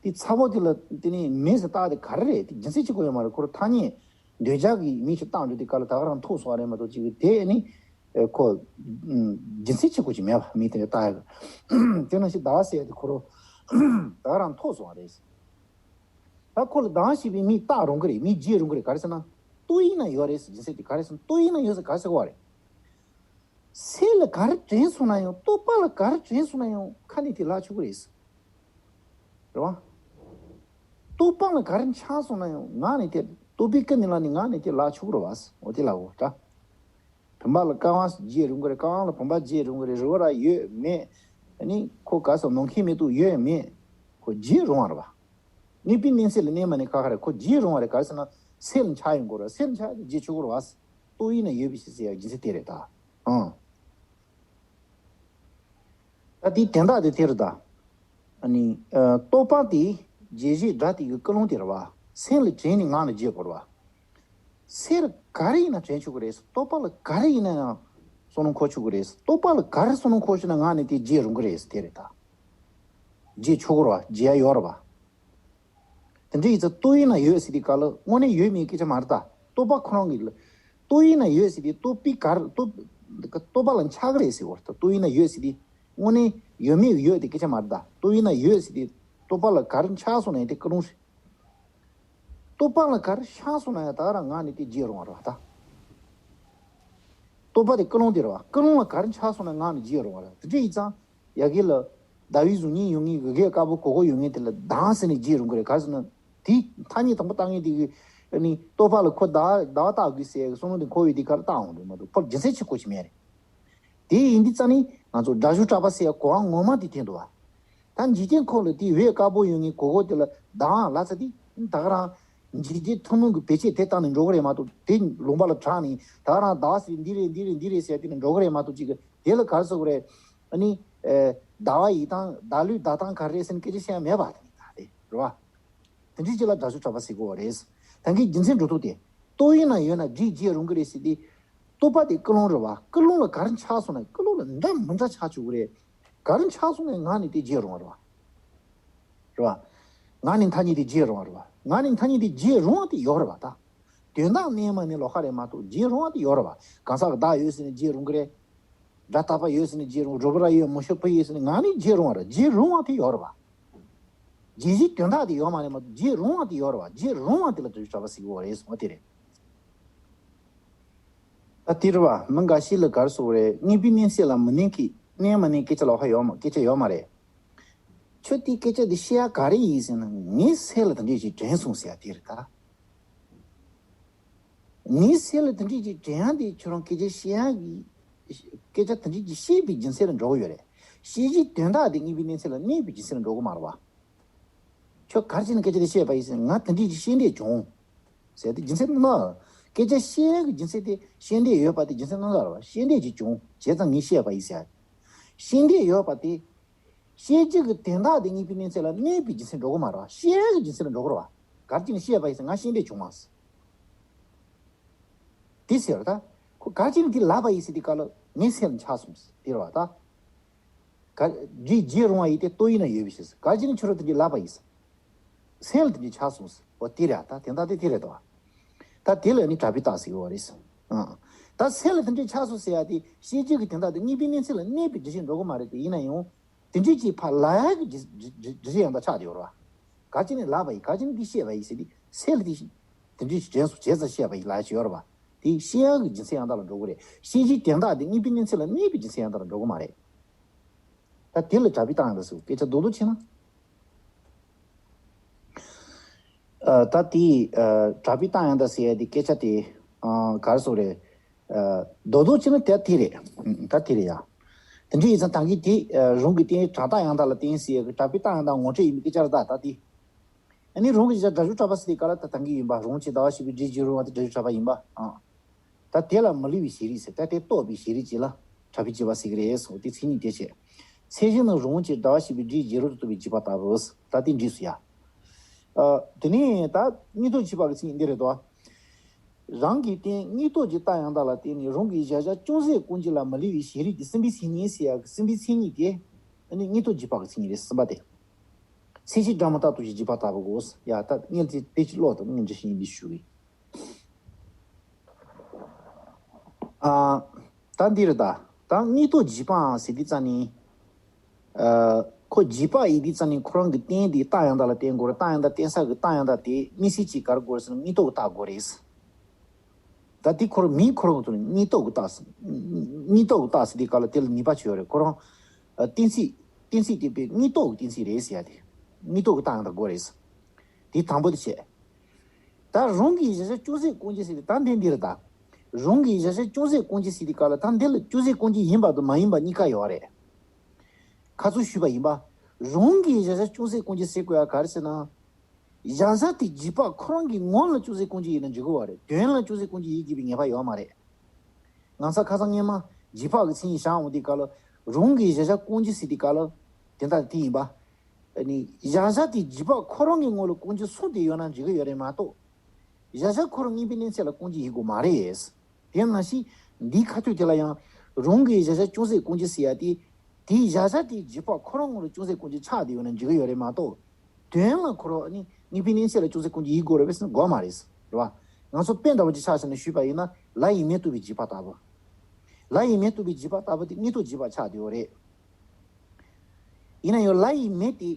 དེ་ཚ་བོ་དེ་ལ་དེ་ནི་མེ་ཟེར་བཏགས་དེ་ག་རེ་རེད། དེ་རྒྱུ་མཚན་གཅིག་པོ་ཡོད་མ་རེད། ཁོ་རང་ཐ་སྙད་འདོད་ཆགས་ཀྱི་མིང་ཞིག་བཏགས་འགྲོ་དུས་སྐབས་ལ་ད་ག་རང་ཐོགས་སོང་བ་རེད་མ་གཏོགས། ཅིག་དེ་ནི་ཁོ་རྒྱུ་མཚན་གཅིག་པོ་ཅིག་མེད་པ། མིང་དེ་འདྲ་བཏགས་ཡ། དེ་ནང་བཞིན་ཟླ་བ་ཟེར་ཡ་དེ་ཁོ་རང་ད་ག་རང་ཐོགས་སོང་བ་རེད། ད་ཁོ་ལ་ཟླ་བ་ཞེས་པའི་མིང་བཏགས་རུང་གི་རེད། མིང་བརྗོད་རུང་གི་རེད། ག་རེ་ཟེར་ན། རྟོག་ཡུལ་ན་ཡོད་རེད་ཟེར། རྒྱུ་མཚན་དེ་ག་རེ་ཟེར་ན། རྟོག་ཡུལ་ན་ཡོད་ཟེར་ག་རེ་ཟེར་གི་རེད། སེམས་ལ་ག་རེ་དྲན་སོང་ན་ཡང་། རྟོག་པ་ལ་ག་རེ་དྲན་སོང་ན་ཡང་ཁ་ནས་དེ་བརླག་ཆོག་གི་རེད། རེད་བ། རྟོག་པ་ལ་ག་རེ་ཆགས་སོང་ན་ཡང་ངག་ནས་དེ་རྟོག་པའི་ཀུན་ནས་ལ་ནི་ངག་ནས་དེ་ལ་ཆོག་རོ་བ། འོ་དེ་ལ་འོ་ད། བུམ་པ་ལ་རྐང་བ་བརྗེ་རུང་གི་རེད། རྐང་བ་ལ་བུམ་པ་བརྗེ་རུང་གི་རེད། རི་བོ་ར་ཡོད་མེད། ཨ་ནི་ཁོ་ག་སོ་ནམ་མཁའི་མེ་ཏོག་ཡོད་མེད། ཁོ་བརྗེ་རུང་བ་རེད་བ། གནས་པའི་གནས་ཚད་ལ་གནས་མ་གནས་ཁ་ཁ་རེད། ཁོ་བརྗེ་རུང་བ་རེད། ག་རེ་ཟེར་ན་སེལ་ཆགས་ཡོང་གི་རེད། སེལ་ཆགས་དེ་བརྗེ་ཆོག་གི་རེད་བ། རྟོག་ཡིན་ན་ཡོད་པའི་ཕྱིར་ཟེར་ཡ་རྒྱུ་མཚན་དེ་རེད་ད། ཨང་། ད་དེའི་དོན་དག་དེ་དེ་རེད་ད། ཨ་ནི། ཨ། རྟོག་པ་དེ་རྗེས་བཞིན་སྒྲ་དེ་གི་ཀུན་སློང་དེ་རེད་བ། སེམས་ལ་དྲན་ནས་ངག་ལ་བརྗོད་དགོས་རེད་བ། སེམས་ལ་ག་རེ་ཡིན་ན་དྲན་ཆོག་གི་རེད། རྟོག་པ་ལ་ག་རེ་ཡིན་ན་ཡང་བསམ་བློ་འཁོར་ཆོག་གི་རེད། རྟོག་པ་ལ་ག་རེ་བསམ་བློ་འཁོར་ཆོག་ན་ངག་ནས་དེ་བརྗོད་རུང་གི་རེད། དེ་རེད་ད། བརྗོད་ཆོག་གི་རེད་བ། བརྗོད་ཡ་ཡོད་རེད་བ། དེ་འདྲ་ཡིན་ཙང་རྟོག་ཡིན་ན་ཡོད་ཟེར་དུས་སྐབས་ལ་དངོས་གནས་ཡོད་མེད་སྐད་ཆ་མ་རེད་ད། རྟོག་པ་ཁོ་རང་གི་ལ། རྟོག་ཡིན་ན་ཡོད་ཟེར་དུས་རྟོག་པའི་གར་རྟོག་རྟོག་པ་ལ་འཆར་གི་རེད་ཟེར་བ་རེད། རྟོག་ཡིན་ན་ཡོད་ཟེར་དུས་དངོས་གནས་ཡོད་མེད་ཡོད་དེ་སྐད་ཆ་མ་རེད་ད། རྟོག་ཡིན་ན་ཡོད་ཟེར་དུས་རྟོག་པ་ལ་གར་འཆར་སོང་ན་ཡང་དེ་ཀུན་སློང་རེད། རྟོག་པ་ལ་གར་འཆར་སོང་ན་ཡང་ད་ག་རང་ངག་ནས་དེ་བརྗོད་རུང་བ་རེད་བ་ད། རྟོག་པ་དེ་ཀུན་སློང་དེ་རེད་བ། ཀུན་སློང་ལ་གར་འཆར་སོང་ན་ངག་ནས་བརྗོད་རུང་བ་རེད། དེ་འདྲ་ཡིན་ཙང་། ཡ་གི་ལ། ཟླ་བའི་གཟུགས་བརྙན་ཡོད་མཁན་གི་གེ་དཀར་པོ་གོར་གོར་ཡོད་མཁན་དེ་ལ་མདངས་ཟེར་ནས་བརྗོད་རུང་གི་རེད། ག་རེ་ཟེར་ན། དེ་ཐ་སྙད་དང་པོ་བཏགས་མཁན་དེ་གི་ནི་རྟོག་པ་ལ་ཁོ་ཟླ་ཟླ་བ་བཏགས་དགོས་ཟེར་གི་བསམ་བློ་དེ་འཁོར་བའི་དེ་གར་བཏགས་འོང་འདུག་མ་གཏོགས་ཁོ་རྒྱུ་མཚན་ཆེ་ཁོ་ཅིག་མེད་རེད། དེ་ཡིན་དུས་ཙང་ནི་ང་ཚོ་སྒྲ་སྒྱུར་གྲགས་པ་ཟེར་ཡ་གོ་བ་ངོ་མ་དེ་འཐེན་འདུག་བ། ད་འཇིག་རྟེན་ཁོ་ལ་དེ་འོད་དཀར་པོ་ཡོད་མཁན་གོར་གོར་དེ་ལ་མདངས་ལབ་ཚེ་དེ་ད་ག་རང་འཇིག་རྟེན་ཐུན་མོང་གི་བེད་སྤྱོད་དེ་བཏང་ནས་འགྲོ་གི་རེད་མ་གཏོགས། དེ་ལུང་པ་ལ་དྲངས་ནས་ད་ག་རང་ཟླ་བ་ཟེར་འདི་རེད་འདི་རེད་འདི་རེད་ཟེར་དེ་ནས་འགྲོ་གི་རེད་མ་གཏོགས། ཅིག་གི་དེ་ལ་ག་རེ་ཟེར་དགོས་རེད། ཨ་ནི། ཨེ། ཟླ་བ་ཡི་སྟངས་ཟླ་ལུག་ཟླ་སྟངས་ག་རེ་རེད་ཟེར་ནས་སྐད་ཆ་བཤད་ཡ་མེད་པ་དེ་ནི་ད་དེ་རེད་བ། དེ་འདྲའི་ཅིག་ལ་སྒྲ་སྒྱུར་གྲགས་པ་ཟེར་གོ་བ་རེད། ད་གིན་རྒྱུ་མཚན་འགྲོ་ཐུབ་སྟེ། རྟོག་ཡིན་ན་ཡོད་ན་བྲིས་བརྗེད་རུང་གི་རེད་ཟེར་ཏེ། རྟོག་པ་དེ་ཀུན་སློང་རེད་བ། ཀུན་སློང་ལ་ག་རེ་འཆར་སོང་ན་ཀུན་སློང་ལ་འདྲ་མི་འདྲ་འཆར་ཆོག་གི་རེད། ག་རེ་འཆར་སོང་ན་ངག་ནས་དེ་བརྗེད་རུང་བ་རེད་བ། རེད་བ། ངག་ནས་ཐ་སྙད་དེ་བརྗེད་རུང་བ་རེད་བ། ངག་ནས་ཐ་སྙད་དེ་བརྗེད་རུང་བ་དེ་ཡོད་རེད་བ་ད། དོན་དག་གནས་མ་གནས་ལོགས་ཀ་རེད་མ་གཏོགས་བརྗེད་རུང་བ་དེ་ཡོད་རེད་བ། གང་ཟག་གི་བདག་ཡོད་ཟེར་ནས་བརྗེད་རུང་གི་རེད། སྒྲ་རྟག་པ་ཡོད་ཟེར་ནས་བརྗེད་རུང་། རུ་བ་ར་ཡོད་མུ་ཤོ་ཕུ་ཡོད་ཟེར་ནས་ངག་ནས་བརྗེད་རུང་བ་རེད། བརྗེད་རུང་བ་དེ་ཡོད་རེད་བ། བརྗེད་གཞིའི་དོན་དག་དེ་ཡོད་མ་རེད་མ་གཏོགས་བརྗེད་རུང་བ་དེ་ཡོད་རེད་བ། བརྗེད་རུང་བ་དེ་ལ་སྒྲ་སྒྱུར་གྲགས་པ་ཟེར་གྱི་ཡོད་རེད་ཟེར་བ་དེ་རེད། ད་དེ་རེད་བ། མི་འགའ་ཞིག་ལ་ག་རེ་ཟེར་དགོས་རེད། གནས་པའི་གནས་ཚད་ལ་མི་གནས་ཀྱི་གནས་མ་གནས་སྐད་ཆ་ལོགས་ཀ་ཡོད་མ་སྐད་ཆ་ཡོད་མ་རེད། ཁྱོད་དེའི་སྐད་ཆ་དེ་བཤད་ཡ་ག་རེ་ཡིན་ཟེར་ན་ངའི་སེམས་ལ་དེ་འདྲས་ཞིག་དྲན་སོང་ཟེར་ཡ་དེ་རེད་ད། ངའི་སེམས་ལ་དེ་འདྲས་ཀྱི་དྲན་ཡག་དེ་ཁྱོད་རང་སྐད་ཆ་བཤད་ཡག་གི་སྐད་ཆ་དེ་འདྲས་ཀྱི་བཤད་པའི་རྒྱུ་མཚན་ལ་འགྲོ་གི་ཡོད་རེད། བཤད་རྒྱུའི་དོན་དག་དེ་གནས་པའི་གནས་ཚད་ལ་གནས་པའི་རྒྱུ་མཚན་ལ་འགྲོ་གི་མ་རེད་བ། ཁྱོད་ག་རེ་བྱས་ནས་སྐད་ཆ་དེ་བཤད་པ་ཡིན་ཟེར་ན་ང་དེ་འདྲས་ཀྱི་བཤད་འདོད་བྱུང་ཟེར་ཏེ་རྒྱུ་མཚན་ནི་སྐད་ཆ་བཤད་ཡག་གི་རྒྱུ་མཚན་དེ་བཤད་འདོད་ཡོད་པ་དེ་རྒྱུ་མཚན་ནི་རེད་བ། བཤད་འདོད་ཅིག་བྱུང་བྱས་ཙང་ངས་བཤད་པ་ཡིན་ཟེར། བཤད་འདོད་ཡོད་པ་དེ། བཤད་རྒྱུ་གི་དོན་དག་དེ་གནས་པའི་གནས་ཚད་ལ་གནས་པའི་རྒྱུ་མཚན་འགྲོ་གི་མ་རེད་བ། བཤད་ཡག་གི་རྒྱུ་མཚན་ལ་འགྲོ་གི་རེད་བ། ག་རེ་བྱས་ནས་བཤད་པ་ཡིན་ཟེར་ན་ང་བཤད་འདོད་བྱུང་བ་ཟེར། དེ་ཟེར་བ་ད། ཁོ་ག་རེ་བྱས་ནས་དེ་ལབ་པ་ཡིན་ཟེར་དུས་སྐབས་ལ་ངའི་སེམས་ལ་ཆགས་སོང་ཟེར་དེ་རེད་བ་ད། ག་རེ་བརྗེད་རུང་བ་ཡིན་ཏེ་རྟོག་ཡིན་ན་ཡོད་པའི་ཕྱིར་ཟེར། ག་རེ་བྱས་ནས་ཁྱོད་རང་དེ་འདྲས་ལབ་པ་ཡིན་ཟེར། སེམས་ལ་དེ་འདྲས་ཆགས་སོང་ཟེར། འོ་དེ་རེད་ད། དེ་འདྲ་དེ་དེ་རེད་དོ། ད་དེ་ལ་ནི་གྲགས་པའི་རྟགས་ཟེར་གྱི་ཡོད་རེད་ཟེར། ཨང་། ད་སེམས་ལ་དེ་འདྲས་ཆགས་སོང་ཟེར་ཡ་དེ་བཤད་རྒྱུ་གི་དོན་དག་དེ་གནས་པའི་གནས་ཚད་ལ་གནས་པའི་རྒྱུ་མཚན་འགྲོ་གི་མ་རེད་དེ། ཡིན་ན་ཡང་། དེ་འདྲས་ཀྱི་ཕར་ལབ་ཡག་གི་རྒྱུ་རྒྱུ་རྒྱུ་མཚན་ཡང་དག་ཆགས་བསྡད་ཡོད་རེད་བ། ག་རེ་བྱས་ནས་ལབ་པ་ཡིན། ག་རེ་བྱས་ནས་འདི་བཤད་པ་ཡིན་ཟེར་དུས་སེམས་ལ་དེ་དེ་འདྲས་ཀྱི་དྲན་སོང་བྱས་ཙང་བཤད་པ་ཡིན་ལབ་ཡག་ཅིག་ཡོད་རེད་བ། དེ་བཤད་ཡག་གི་རྒྱུ་མཚན་ཡང་དག་ལ་འགྲོ་གི་རེད། བཤད་རྒྱུའི་དོན་དག་དེ་གནས་པའི་གནས་ཚད་ལ་གནས་པའི་རྒྱུ་མཚན་ཡང་དག་ལ་འགྲོ་གི་མ་རེད། ད་དེ་ལ་གྲགས་པའི་རྟགས་ཡང་དག་ཟེར། སྐད་ཆ་རྡོག་རྡོག་བྱས་ན། ཨ། ད་དེ། ཨ། གྲགས་པའི་རྟགས་ཡང་དག་ཟེར་ཡ་དེ་སྐད་ཆ་དེ། ཨ། ག་རེ་ཟེར་རེད། ཨ། རྡོག་རྡོག་བྱས་ན་དེ་དེ་རེད། ད་དེ་རེད་ཡ། དེ་འདྲ་ཡིན་ཙང་ད་གིན་དེ། ཨ། རང་གི་རྟེན་གྲགས་རྟགས་ཡང་དག་ལ་བརྟེན་ཟེར་ཡ་གི་གྲགས་པའི་རྟགས་ཡང་དག་ངོ་སྤྲོད་ཡིན་པའི་སྐད་ཆ་རེད་ད། ད་དེ། ཨ་ནི་རང་གི་ཡིན་ཙང་སྒྲ་སྒྱུར་གྲགས་པ་ཟེར་དེ་ག་ལ་ད་ད་གིན་ཡིན་པ། རང་གི་ཟླ་བ་ཞེས་པའི་སྒྲས་བརྗོད་རུང་བ་དེ་སྒྲ་སྒྱུར་གྲགས་པ་ཡིན་པ། ཨ། ད་དེ་ལ་མི་སླུ་བའི་བྱེད་རིགས་ཟེར། ད་དེ་རྟོགས་པའི་བྱེད་རིགས་ཅིག་ལ་གྲགས་པའི་བྱེད་པ་ཟེར་གི་རེད་ཟེར། དེ་མཚན་ཉིད་དེ་བྱས། མཚན་གཞི་ནི་རང་གི་ཟླ་བ་ཞེས་པའི་སྒྲས་བརྗོད་རུང་དུ་རྟོགས་པའི་བྱེད་པ་ལྟ་བུ། ད་དེ་འགྲིགས་སོ་ཡ། ཨ། དེ་ནས་ད་དངོས་རྟོགས་བྱེད་པ་གི་མཚན་ཉིད་འདི་རེད་དོ། རང་གི་རྟེན་དངོས་རྟོགས་ཀྱི་རྟགས་ཡང་དག་ལ་བརྟེན་ནས་རང་གི་གཞལ་བྱ་ཅུང་ཟད་ཀུན་གཞི་ལ་མི་སླུ་བའི་བྱེད་རིགས་དེ་གསུམ་པའི་མཚན་ཉིད་ཟེར་ཡ་གི་གསུམ་པའི་མཚན་ཉིད་དེ། ཨ་ནི་དངོས་རྟོགས་བྱེད་པ་གི་མཚན་ཉིད་རེད། གསུམ་པ་དེ། མཚན་གཞི་སྒྲ་མི་རྟག་སྟོབས་ཀྱིས་བརྗོད་པ་ལྟ་བུའོ། ཡ་ད་ངས་དེ་དེ་ཅི་ཀློག་དང་ངས་འདྲི་ཞིང་འདི་ཞུ་གི། ཨ། ད་འདི་རེད་ད། ད་དངོས་རྟོགས་བྱེད་པའང་ཟེར་དུས་ཙ་ནི། ཨ། ཁོ་བྱེད་པ་ཡིན་དུས་ཙ་ནི་ཁོ་རང་གི་རྟེན་དེ་རྟགས་ཡང་དག་ལ་བརྟེན་དགོས་རེད། རྟགས་ཡང་དག་བརྟེན་ས་གི་རྟགས་ཡང་དག་དེ་དམིགས་བསལ་གྱིས་ག་རེ་དགོས་རེད་ཟེར་ན་དངོས་རྟོགས་ཀྱི་རྟགས་དགོས་རེད། ད་དེ་ཁོ་རང་མིང་ཁོ་རང་གི་ཐོག་ནས་དངོས་རྟོགས་ཀྱི་རྟགས་ཟེར། དངོས་རྟོགས་ཀྱི་རྟགས་ཟེར་དུས་སྐབས་ལ་དེ་ལ་ནུས་པ་ཆེ་བ་རེད། ཁོ་རང་། ཨ། གཏན་ཚིགས། གཏན་ཚིགས་དེ་དཔེ་དངོས་རྟོགས་ཀྱི་གཏན་ཚིགས་རེད་ཟེར་ཡ་དེ། དངོས་རྟོགས་ཀྱི་རྟགས་ཡང་དག་དགོས་རེད། དེ་དང་པོ་དེ་བྱས། ད་རང་གི་གཞལ་བྱ་ཅུང་ཟད་ཀུན་གྱི་ཟེར་དེ་ད་འདི་འདི་རེད་ད། རང་གི་གཞལ་བྱ་ཅུང་ཟད་ཀུན་གྱི་ཟེར་དེ་ག་ལ་ད་འདི་ལ་ཅུང་ཟད་ཀུན་གྱི་ཡིན་པ་དང་མ་ཡིན་པ་གཉིས་ཀ་ཡོད་རེད། ཁ་ཚུར་ཞུས་པ་ཡིན་པ། རང་གི་གཞལ་བྱ་ཅུང་ཟད་ཀུན་གྱི་ཟེར་དགོས་ཡ་ག་རེ་ཟེར་ན། གཞལ་བྱ་དེ་རྗེས་དཔག་ཁོ་རང་གི་ངོ་ལ་ཅུང་ཟད་ཀུན་གྱི་ཡིན་ན་འགྲིག་གི་ཡོད་རེད། དོན་ལ་ཅུང་ཟད་ཀུན་གྱི་ཡིན་དགོས་པའི་ངེས་པ་ཡོད་མ་རེད། ང་ཚ་ཁ་སང་སྔས་མ་རྗེས་དཔག་གི་མཚན་ཉིད་བཞག་འོང་དུས་སྐབས་ལ་རང་གི་གཞལ་བྱ་ཀུན་གྱི་ཟེར་དུས་སྐབས་ལ་དེ་ལྟར་དེ་ཡིན་པ། ཨ་ནི་གཞལ་བྱ་དེ་རྗེས་དཔག་ཁོ་རང་གི་ངོ་ལ་ཀུན་གྱི་གསུངས་ཏེ་ཡོད་ན་འགྲིག་གི་ཡོད་རེད་མ་གཏོགས། གཞལ་བྱ་ཁོ་རང་དངོས་པོའི་གནས་ཚད་ལ་ཀུན་གྱི་ཡིན་དགོས་མ་རེད། དེ་ནང་བཞིན་འདིའི་ཁ་ཐུག་དེ་ལ་ཡང་རང་གི་གཞལ་བྱ་ཅུང་ཟད་ཀུན་གྱི་ཟེར་ཡ་དེ། དེའི་གཞལ་བྱ་དེའི་རྗེས་དཔག་ཁོ་རང་ངོ་ལ་ཅུང་ཟད་ཀུན་གྱི་ཆགས་བསྡད་ཡོད་ན་འགྲིག་གི་ཡོད་རེད་མ་གཏོགས། དོན་ལ་ཁོ་རང་ནི་དངོས་པོའི་གནས་ཚད་ལ་ཅུང་ཟད་ཀུན་གྱི་ཡིན་དགོས་རེད་པས་ཟེར་ན་དགོས་མ་རེད། རེད་བ། ང་ཚོ་དཔེ་འདྲ་བོ་ཅིག་ཆ་བཞག་ནས་ཞུས་པ་ཡིན་ན། ལ་ཡི་མེ་གཏུབས་པའི་རྗེས་དཔག་ལྟ་བུ། ལ་ཡི་མེ་གཏུབས་པའི་རྗེས་དཔག་ལྟ་བུ་དེ་དངོས་ཐོག་རྗེས་དཔག་ཆགས་བསྡད་ཡོད་རེད། ཡིན་ན་ཡང་ལ་ཡི་མེ་དེ་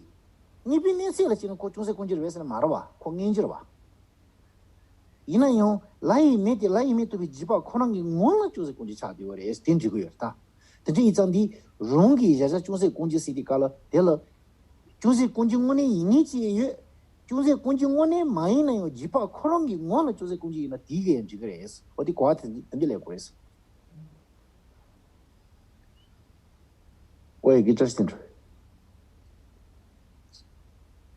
དངོས་པོའི་གནས་ཚད་ལ་བྱས་ན་ཁོ་ཅུང་ཟད་ཀུན་གྱི་རེད་པས་ཟེར་ན་མ་རེད་བ། ཁོ་མངོན་གྱུར་བ། ཡིན་ན་ཡང་ལ་ཡི་མེ་དེ་ལ་ཡི་མེ་གཏུབས་པའི་རྗེས་དཔག་ཁོ་རང་གི་ངོ་ལ་ཅུང་ཟད་ཀུན་གྱི་ཆགས་བསྡད་ཡོད་རེད། དེ་འགྲིག་གི་ཡོད་རེད་ད། དེ་འདྲ་ཡིན་ཙང་འདི་རང་གི་གཞལ་བྱ་ཅུང་ཟད་ཀུན་གྱི་ཟེར་དུས་སྐབས་ལ་དེ་ལ། ཅུང་ཟད་ཀུན་གྱི་དངོས་གནས་ཡིན་ངེས་ཅིག་ཡོད། ཅུང་ཟད་ཀུན་གྱི་དངོས་གནས་མ་ཡིན་ན་ཡང་རྗེས་དཔག་ཁོ་རང་གི་ངོ་ལ་ཅུང་ཟད་ཀུན་གྱི་ཡིན་ན་དེའི་གི་ཡང་འགྲིག་གི་རེད། འོ་དེ་གོ་བ་དེ་འདི་ལས་དགོས་རེད། ཨོ་ཡ་གི་བཀྲ་ཤིས་བདེ་ལེགས།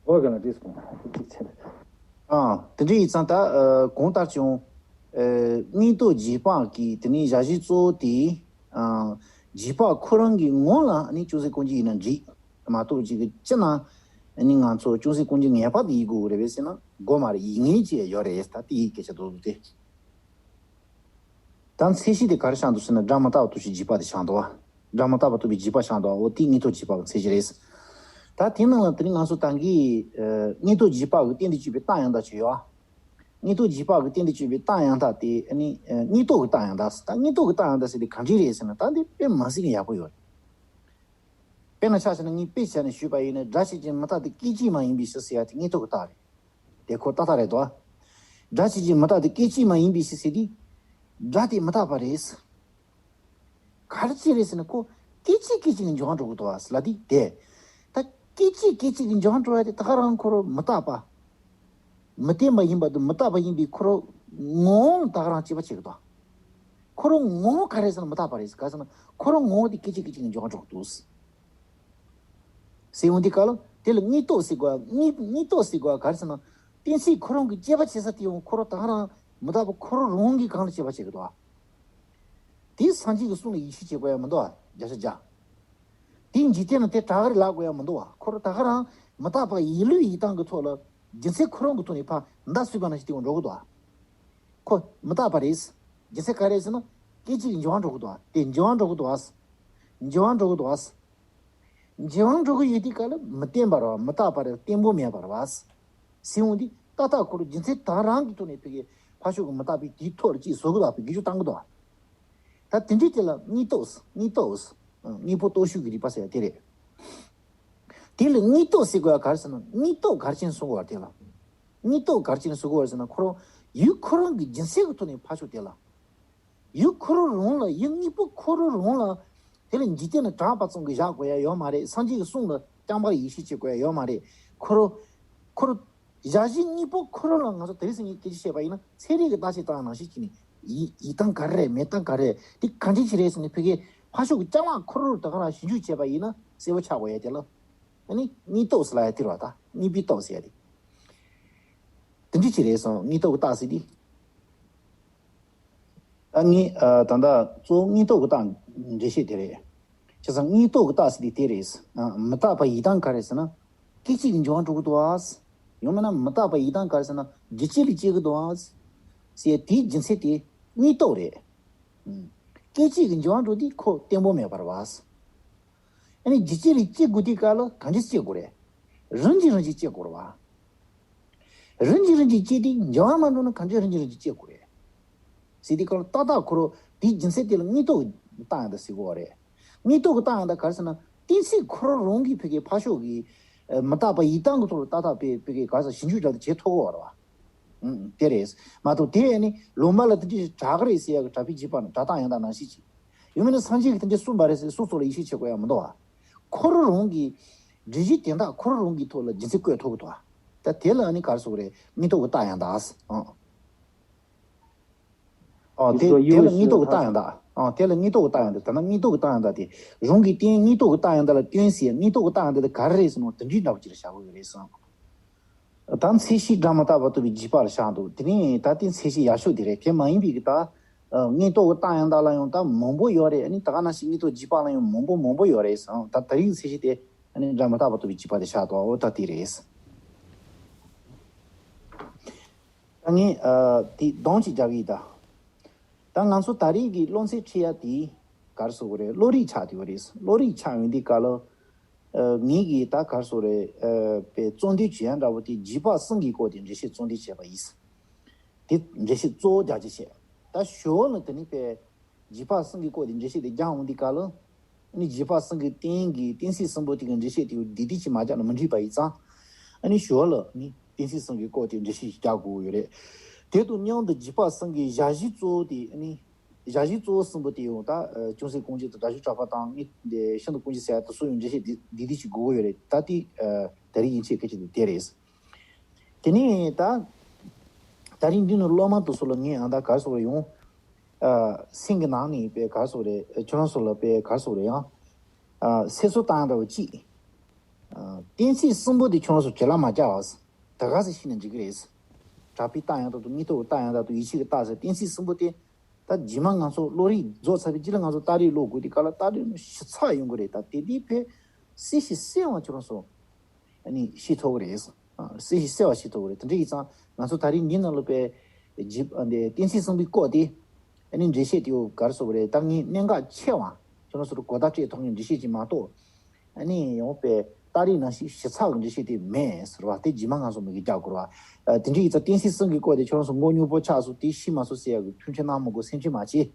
ཨོ་ག་ལ་འགྲིག་སོང་། ཨ་དེ་འདྲ་ཡིན་ཙང་ད་གོང་ལྟར་བྱུང་། དངོས་ཐོག་རྗེས་དཔག་གི་དེ་ནས་གཞལ་བྱའི་གཙོ་བོ་དེ། རྗེས་དཔག་ཁོ་རང་གི་ངོ་ལ་ནི་ཅུང་ཟད་ཀུན་གྱི་ཡིན་ན་འགྲིག་མ་གཏོགས་ཅིག་གི་སྤྱིར་ན་ནི་ང་ཚོ་ཅུང་ཟད་ཀུན་གྱི་ངེས་པ་དེ་ཡིན་དགོས་རེད་པས་ཟེར་ན་དགོས་མ་རེད། ཡིན་ངེས་ཅིག་ཡོད་རེད། ད་དེ་ཡི་སྐད་ཆ་རྡོག་རྡོག་དེ། ད་ཚད་གཞི་དེ་ག་རེ་བཞག་འདུག་ཟེར་ན། སྒྲ་མི་རྟག་པ་གཏུབས་པའི་རྗེས་དཔག་དེ་བཞག་འདུག་བ། སྒྲ་མི་རྟག་པ་གཏུབས་པའི་རྗེས་དཔག་བཞག་འདུག་བ། འོ་དེ་དངོས་ཐོག་རྗེས་དཔག་གི་ཚད་གཞི་རེད། ད་དེ་ནང་ལ་དེ་རིང་ང་ཚོ་ད་གིན་དངོས་ཐོག་རྗེས་དཔག་གི་རྟེན་དུ་གྱུར་པའི་རྟགས་ཡང་དག་ཅིག་ཡོད་བ། དངོས་ཐོག་རྗེས་དཔག་གི་རྟེན་དུ་གྱུར་པའི་རྟགས་ཡང་དག་དེ་ནི་དངོས་ཐོག་གི་རྟགས་ཡང་དག་ཟེར། ད་དངོས་ཐོག་གི་རྟགས་ཡང་དག་ཟེར་དེ་གང་འདྲ་རེད་ཟེར་ན། ད་འདི་དཔེ་མི་སྲིད་ཀྱི་ཡག་པོ་ཡོད་རེད། དཔེར་ན་ཆ་བཞག་ན་ངས་དཔེ་བྱས་ནས་ཞུས་པ་ཡིན་ན། སྒྲ་ཆོས་ཅན་མི་རྟག་སྟེ་སྐད་ཅིག་མ་ཡིན་པའི་ཕྱིར་ཟེར་ཡ་དེ་དངོས་ཐོག་གི་རྟགས་རེད། དེ་ཁོ་ཏག་ཏག་རེད་དོ། སྒྲ་ཆོས་ཅན་མི་རྟག་སྟེ་སྐད་ཅིག་མ་ཡིན་པའི་ཕྱིར་ཟེར་དུས། སྒྲ་དེ་མི་རྟག་པ་རེད། ག་རེ་བྱས་རེད་ཟེར་ན་ཁོ་སྐད་ཅིག་སྐད་ཅིག་གི་འབྱུང་བ་འགྲོ་གི་འདུག་བ་ལ་དེ་དེ། ད་སྐད་ཅིག་སྐད་ཅིག་གི་འབྱུང་བ་འགྲོ་ཡ་དེ་ད་ག་རང་ཁོ་རང་མི་རྟག་པ། མི་རྟག་པ་ཡིན་པ་དང་མི་རྟག་པ་ཡིན་པའི་ཁོ་རང་ངོ་བོ་ལ་ད་ག་རང་དཔྱད་པ་བྱེད་གི་འདུག་ཁོ་རང་ངོ་བོ་ག་རེ་ཟེར་ན་མི་རྟག་པ་རེད། ག་ཟེར་ན་ཁོ་རང་ངོ་བོ་དེ་སྐད་ཅིག་སྐད་ཅིག་གི་འབྱུང་བ་འགྲོ་གི་འདུག་ཟེར་འོང་དུས་སྐབས་ལ་དེ་ལ་དངོས་རྟོགས་ཟེར་དགོས། དངོས་དངོས་རྟོགས་ཟེར་དགོས་ག་རེ་ཟེར་ན། གཏན་ཚིགས་ཁོ་རང་གི་དཔྱད་པ་བྱེད་ས་དེ་ཡང་ཁོ་རང་ད་ག་རང་མི་རྟག་པ་ཁོ་རང་རང་གི་སྒང་ལ་དཔྱད་པ་བྱེད་ཀྱི་འདུག་དེ་སངས་རྒྱས་ཀྱི་གསུང་ལ་ཡིད་ཆེས་བྱེད་དགོས་ཡ་མི་འདུག་བ། བརྒྱ་ཆ་བརྒྱ། དེ་འཇིག་རྟེན་ལ་དེ་དྲག་གི་རེད་ལབ་དགོས་ཡ་མི་འདུག་བ། ཁོ་རང་ད་ག་རང་མི་རྟག་པ་ཡིད་བློའི་ཡིད་སྟངས་ཀྱི་ཐོག་ལ་རྒྱུ་མཚན་ཁོ་རང་གི་ཐོག་ནས་ཕར་མདའ་གསོད་པ་ནང་བཞིན་དེ་འགྲོ་གི་འདུག་བ། ཁོ་མི་རྟག་པ་རེད། རྒྱུ་མཚན་ག་རེ་ཟེར་ན། སྐད་ཅིག་འབྱུང་བ་འགྲོ་གི་འདུག་བ། དེ་འབྱུང་བ་འགྲོ་གི་འདུག་བ། འབྱུང་བ་འགྲོ་གི་འདུག་བ། འབྱུང་བ་འགྲོ་གི་ཡོད་དུས་སྐབས་ལ་མི་བརྟན་པ་རེད་བ། མི་རྟག་པ་རེད། བརྟན་པོ་མེད་པ་རེད་བ། ཟེར་འོང་དུས་ཏག་ཏག་ཁོ་རང་རྒྱུ་མཚན་དེ་རང་གི་ཐོག་ནས་ཕ་གི་ཕར་ཕྱོགས་ཀྱི་མི་རྟག་པའི་དེའི་ཐོག་ལ་ཅིག་བཟོ་གི་འདུག་བ། དགེ་སྦྱོར་བཏང་གི་འདུག་བ། ད་དེ་འདྲའི་དེ་ལ་དངོས་རྟོགས། དངོས་རྟོགས། དངོས་པོ་རྟོགས་ཞུགས་ཀྱི་རིག་པ་ཟེར་ཡ་དེ་རེད། དེ་ལ་དངོས་རྟོགས་ཟེར་དགོས་ཡ་ག་རེ་ཟེར་ན། དངོས་རྟོགས་ག་རེ་བྱས་ནས་གསུང་དགོས་བ་དེ་ལ། དངོས་རྟོགས་ག་རེ་བྱས་ནས་གསུང་དགོས་བ་ཟེར་ན། ཁོ་རང་ཡུལ་ཁོ་རང་གི་རྒྱུ་མཚན་གྱི་ཐོག་ནས་ཕར་ཕྱོགས་དེ་ལ། ཡུལ་ཁོ་རང་རང་ལ། ཡུལ་དངོས་པོ་ཁོ་རང་རང་ལ། དེ་ལ་འཇིག་རྟེན་ལ་གྲགས་པ་ཙམ་གྱིས་བཞག་དགོས་ཡ་ཡོད་མ་རེད། སངས་རྒྱས་ཀྱི་གསུང་ལ་རྐྱང་པར་ཡིད་ཆེས་བྱེད་དགོས་ཡ་ཡོད་མ་རེད། ཁོ་རང་། ཁོ་རང་། གཞལ་བྱའི་དངོས་པོ་ཁོ་རང་ལ་ང་ཚོ་དེ་རིང་སང་ཉིན་སྐད་ཆ་བཤད་པ་ཡིན་ན། ཚན་རིག་གི་བརྟག་དཔྱད་བཏང་ནང་བཞིན་བྱས་ནས་ཡིད་ཡིད་སྟངས་ག་རེ་རེད། མིག་སྟངས་ག་རེ་རེད། དེ་གང་འདྲ་ཅིག་རེད་ཟེར་ནས་ཕ་གི་ཕར་ཕྱོགས་ཀྱི་རྐྱང་པ་ཁོ་རང་ལ་ད་ག་རང་ཞིབ་འཇུག་བྱས་པ་ཡིན་ན་གསལ་པོ་ཆགས་དགོས་ཡ་དེ་ལ། ཨ་ནི་དངོས་རྟོགས་ཟེར་ལབ་ཡ་དེ་རེད་བ། ད་དངོས་པོའི་རྟོགས་ཟེར་ཡ་དེ། དེ་འདྲ་ཅིག་རེད་སོང་། དངོས་རྟོགས་ཀྱི་རྟགས་ཟེར་དེ། ཨ་ནི་ཨ་ད་ལྟ་གཙོ་བོ་དངོས་རྟོགས་ཀྱི་རྟགས་འགྲེལ་བཤད་དེ་རེད། བྱས་ཙང་དངོས་རྟོགས་ཀྱི་རྟགས་ཟེར་དེ་དེ་རེད། ཨ་མི་རྟག་པ་ཡིན་སྟངས་ག་རེ་ཟེར་ན། སྐད་ཅིག་གི་འབྱུང་བ་འགྲོ་གི་འདུག་ཨ། ཡང་མིན་ན་མི་རྟག་པ་ཡིན་སྟངས་ག་རེ་ཟེར་ན། རྒྱུ་ཅི་ལས་སྐྱེ་གི་འདུག་ཨ། ཟེར་དེའི་རྒྱུ་མཚན་དེ་དངོས་རྟོགས་རེད། ཨུམ། སྐད་ཅིག་གི་འབྱུང་བ་འགྲོ་དུས་ཁོ་བརྟན་པོ་མེད་པ་རེད་བ། ཨ་ནི་རྒྱུ་ཅི་ལས་སྐྱེ་དགོས་དུས་སྐབས་ལ་གང་ཅི་སྐྱེ་དགོས་རེད། རང་གིས་རང་གིས་སྐྱེ་དགོས་རེད་བ། རང་གིས་རང་གིས་སྐྱེ་དུས་འབྱུང་བ་མ་འགྲོ་ན་གང་ཅི་རང་གིས་རང་གིས་སྐྱེ་དགོས་རེད། ཟེར་དུས་སྐབས་ལ་ཏག་ཏག་ཁོ་རང་དེའི་རྒྱུ་མཚན་དེ་ལ་དངོས་རྟོགས་རྟགས་ཡང་དག་ཟེར་དགོས་པ་རེད། དངོས་རྟོགས་ཀྱི་རྟགས་ཡང་དག་ག་རེ་ཟེར་ན། གཏན་ཚིགས་ཁོ་རང་རང་གིས་ཕ་གི་ཕར་ཕྱོགས་ཀྱི་ཨ་མི་རྟག་པ་ཡིན་སྟངས་ཀྱི་ཐོག་ལ་ཏག་ཏག་ཕ་ཕ་གི་ག་རེ་ཟེར། ཞིབ་འཇུག་འདྲ་དེ་བྱེད་ཐུབ་ཀྱི་ཡོད་རེད་བ། ཨང་། དེ་རེད། མ་གཏོགས་དེ་ནི་ལུང་པ་ལ་དེ་འདྲ་ཞིག་གྲགས་ཀྱི་རེད་ཟེར་ཡ་གི་གྲགས་པའི་རྗེས་དཔག་ནི་གྲགས་རྟགས་ཡང་དག་ནང་བཞིན་གྱི། ཡང་མིན་ན་སངས་རྒྱས་ཀྱིས་དེ་འདྲ་གསུངས་པ་རེད་ཟེར་སོ་སོ་ལ་ཡིད་ཆེས་བྱེད་དགོས་ཡ་མི་འདུག་བ། ཁོ་རང་རང་གི་སྒྲིབ་གཞི་དོན་དག་ཁོ་རང་རང་གི་ཐོག་ལ་རྒྱུ་མཚན་བཀོད་ཐུབ་ཀྱི་འདུག་བ། ད་དེ་ལ་ཨ་ནི་ག་རེ་ཟེར་དགོས་རེད། དངོས་ཐོག་གི་རྟགས་ཡང་དག་ཨང་། ཨོ་དེ་དེ་ལ་དངོས་ཐོག་གི་རྟགས་ཡང་དག་ཨང་། དེ་ལ་དངོས་ཐོག་གི་རྟགས་ཡང་དག་ད་ལྟ་དངོས་ཐོག་གི་རྟགས་ཡང་དག་དེ་རང་གི་རྟེན་དངོས་ཐོག་གི་རྟགས་ཡང་དག་ལ་སྟོན་ཟེར། དངོས་ཐོག་གི་རྟགས་ཡང་དག་དེ་ག་རེ་རེད་ཟེར་ན་དེ་འདྲའི་འདྲ་པོ་ཅིག་ལ་བཞག་དགོས་ཀྱི་རེད་ཟེར། ད་མཚན་གཞི་སྒྲ་མི་རྟག་པ་རྟོགས་པའི་རྗེས་དཔག་ལ་བཞག་འདུག་དེ་ནས་ད་ལྟའི་མཚན་གཞི་ཡག་ཤོས་དེ་རེད། དེ་མ་ཡིན་པའི་གི་ད་དངོས་ཐོག་གི་རྟགས་ཡང་དག་ལ་ཡང་ད་མང་པོ་ཡོད་རེད། ཨ་ནི་ད་ག་ནང་བཞིན་དངོས་ཐོག་རྗེས་དཔག་ལ་ཡང་མང་པོ་མང་པོ་ཡོད་རེད་ཟེར། ད་ད་རིང་མཚན་གཞི་དེ་ཨ་ནི་སྒྲ་མི་རྟག་པ་རྟོགས་པའི་རྗེས་དཔག་དེ་བཞག་འདུག་འོ་ད་དེ་རེད། ད་ངས་ཨ་དེ་གདོང་ཅིག་རྒྱག་གི་ཡིན་ད། ད་ང་ཚོ་ད་རེས་ཀྱི་སློབ་ཚན་ཁྲིད་ཡ་དེ་ག་རེ་ཟེར་དགོས་རེད། བློ་རིག་ཆགས་བསྡད་ཡོད་རེད། བློ་རིག་ཆགས་ཡོང་དུས་སྐབས་ལ་ཨ་ངེད་ཀྱིས་ད་ག་རེ་ཟེར་དགོས་རེད། ཨ་པའི་གཙོ་འདོན་བྱེད་ཡ་འདྲ་བོ་དེ་རྗེས་དཔག་གསུམ་གྱི་སྐོར་དེ་འགྲེལ་བཤད་གཙོ་འདོན་བྱས་པ་ཡིན། དེ་འགྲེལ་བཤད་གཙོ་བོ་རྒྱག་ཅིག་བྱས། ད་ཞོར་ལ་དེ་ནི་པའི་རྗེས་དཔག་གསུམ་གྱི་སྐོར་དེ་འགྲེལ་བཤད་དེ་རྒྱག་འོང་དུས་སྐབས་ལ། ཨ་ནི་རྗེས་དཔག་གསུམ་གྱི་རྟེན་གྱི་གཏན་ཚིགས་གསུམ་པོ་དེ་གི་འགྲེལ་བཤད་དེ་འདི་དུས་ཀྱི་མ་རྒྱག་ན་མི་འགྲིག་པ་ཡིན་ཙང་། ཨ་ནི་ཞོར་ལ་ནི་གཏན་ཚིགས་གསུམ་གྱི་སྐོར་དེ་འགྲེལ་བཤད་ཞིག་རྒྱག་དགོས་ཡོད་རེད། དེ་དང་མཉམ་དུ་རྗེས་དཔག་གསུམ་གྱི་བཞག་གཞི་གཙོ་བོ་དེ་ཨ་ནི་བཞག་གཞི་གཙོ་བོ་གསུམ་པོ་དེ་ཡང་ད་ཅུང་ཟད་དཀོན་མཆོག་དང་དགྲ་བཅོམ་གྲགས་པ་དང་ནི་ཤིན་ཏུ་དཀོན་མཆོག་ཟེར་ཡ་དེ་ཚོ་ཡང་འགྲེལ་བཤད་འདི་འདི་དུས་ཀྱི་དགོས་ཀྱི་ཡོད་རེད། ད་དེ་ད་རེས་ཡིན་ཆེད་གལ་ཆེ་དེ་དེ་རེད། དེ་ནས་ད་ད་རིང་འདི་ནང་སློབ་མ་དེ་ཚོ་ལ་ངས་ཨ་ད་ག་རེ་ཟེར་དགོས་རེད། ཡང་ཨ་སེམས་ཀྱི་ནང་ནས་པའི་ག་རེ་ཟེར་དགོས་རེད། ཁྱོད་རང་ཚོ་ལ་པའི་ག་རེ་ཟེར་དགོས་རེད། ཡང་ཨ་སེལ་གསོ་བཏང་འདྲ་བོ་ཅིག་ཨ་གཏན་ཚིགས་གསུམ་པོ་དེ་ཁྱོད་རང་ཚོ་བྲེལ་བ་མ་རྒྱག་ཨ། ད་ག་ཟེ་ཤི་ན་འགྲིག་གི་རེད། གྲགས་པའི་རྟགས་ཡང་དག་དང་དངོས་ཐོག་གི་རྟགས་ཡང་དག་དང་ཡིད་ཆེས་ཀྱི་རྟགས་ཟེར་གཏན་ཚིགས་གསུམ་པོ་དེ། ད་རྗེས་མ་ང་ཚོ་བློ་རིག་རྫོགས་ཚར་བའི་རྗེས་ལ་ང་ཚོ་རྟགས་རིགས་ཀློག་དགོས་དུས་སྐབས་ལ་རྟགས་རིགས་ནི་ཞིབ་ཚགས་ཡོང་གི་རེད། ད་དེ་དུས་ཕན་གསལ་ཞིང་གསལ་བ་ཁྱོད་རང་ཚོ་ཨ་ནི་ཤེས་ཐུབ་ཀྱི་རེད། ཨ་གསལ་ཞིང་གསལ་བ་ཤེས་ཐུབ་ཀྱི་རེད། དེ་འདྲ་ཡིན་ཙང་ང་ཚོ་ད་རིང་འདི་ནང་ལ་པའི་རྗེས་ཨ་འདི་གཏན་ཚིགས་གསུམ་པོའི་སྐོར་དེ་ཨ་ནི་འགྲེལ་བཤད་དེ་ཡོད་ག་རེ་ཟེར་དགོས་རེད། ད་ངས་གནད་འགག་ཆེ་བ་ཁྱོད་རང་ཚོ་ལ་གོ་བརྡ་སྤྲད་ཐུབ་མཁན་འགྲེལ་བཤད་ཅིག་མ་གཏོགས། ཨ་ནི་ཡང་པའི་རྟགས་རིགས་ནང་བཞིན་ཞིབ་ཚགས་ཀྱི་འགྲེལ་བཤད་དེ་མེད་ཟེར་བ་དེ་རྗེས་མ་ང་ཚོ་མི་གི་རྒྱག་དགོས་ར། ཨ་དེ་འདྲ་ཡིན་ཙང་གཏན་ཚིགས་གསུམ་གྱི་སྐོར་དེ་ཁྱོད་རང་ཚོ་མགོ་རྙོག་པོ་ཆགས་སོང་། དེ་ཤེས་མ་སོང་ཟེར་ཡག་གི་མཐུན་འཕྲོད་གནང་མི་དགོས། སེམས་ཁྲལ་མ་བྱེད།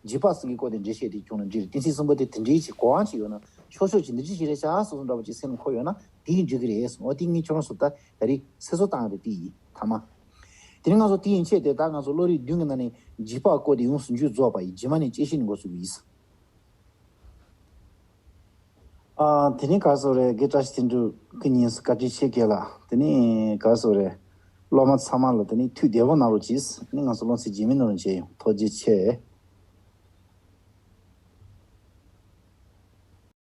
རྗེས་དཔག་གསུམ་གྱི་སྐོར་དེ་འགྲེལ་བཤད་དེ་ཁྱོད་ལ་འགྲིག་རེད། གཏན་ཚིགས་གསུམ་པོ་དེ་དེ་འདྲའི་ཅིག་གོ་བ་ཅིག་ཡོད་ན་ཆོག་ཆོག་ཅིག་འདི་ཅི་ཞིག་རེད་ཤག་སོ་སོ་འདྲ་པོ་ཅིག་སེམས་ལ་འཁོར་ཡོད་ན་དེ་ཡིན་འགྲིག་གི་རེད། འོ་དེ་ངས་ཁྱོད་རང་ཚོ་ད་ད་རེས་སེལ་གསོ་བཏང་ཡག་དེ་དེ་ཡིན་ཐ་མ། དེ་ནས་ང་ཚོ་དེ་ཡན་ཆད་དེ་ད་ང་ཚོ་བློ་རིག་བདུན་གྱི་ནང་ནས་རྗེས་དཔག་སྐོར་དེ་ཡོངས་སུ་མཇུག་རྫོགས་པ་ཡིན། རྗེས་མ་ནས་དཔྱད་ཤེས་ནས་འགོ་ཚུགས་པ་ཡིན། ཨ། དེ་ནས་ག་རེ་ཟེར་དགོས་རེད། དགེ་བཀྲ་ཤིས་དོན་གྲུབ་སྐུ་ཉིད་སུ་བཀའ་དྲིན་ཆེ་གེ་ལ། དེ་ནས་ག་རེ་ཟེར་དགོས་རེད། སློབ་མ་ཚང་མ་ལ་དེ་ནས་ཐུགས་བདེ་པོ་གནང་རོགས་གྱིས། དེ་ནས་ང་ཚོ་སློབ་ཚན་རྗེས་མའི་ནང་ལ་མཇལ་ཡོང་། ཐུགས་རྗེ་ཆེ།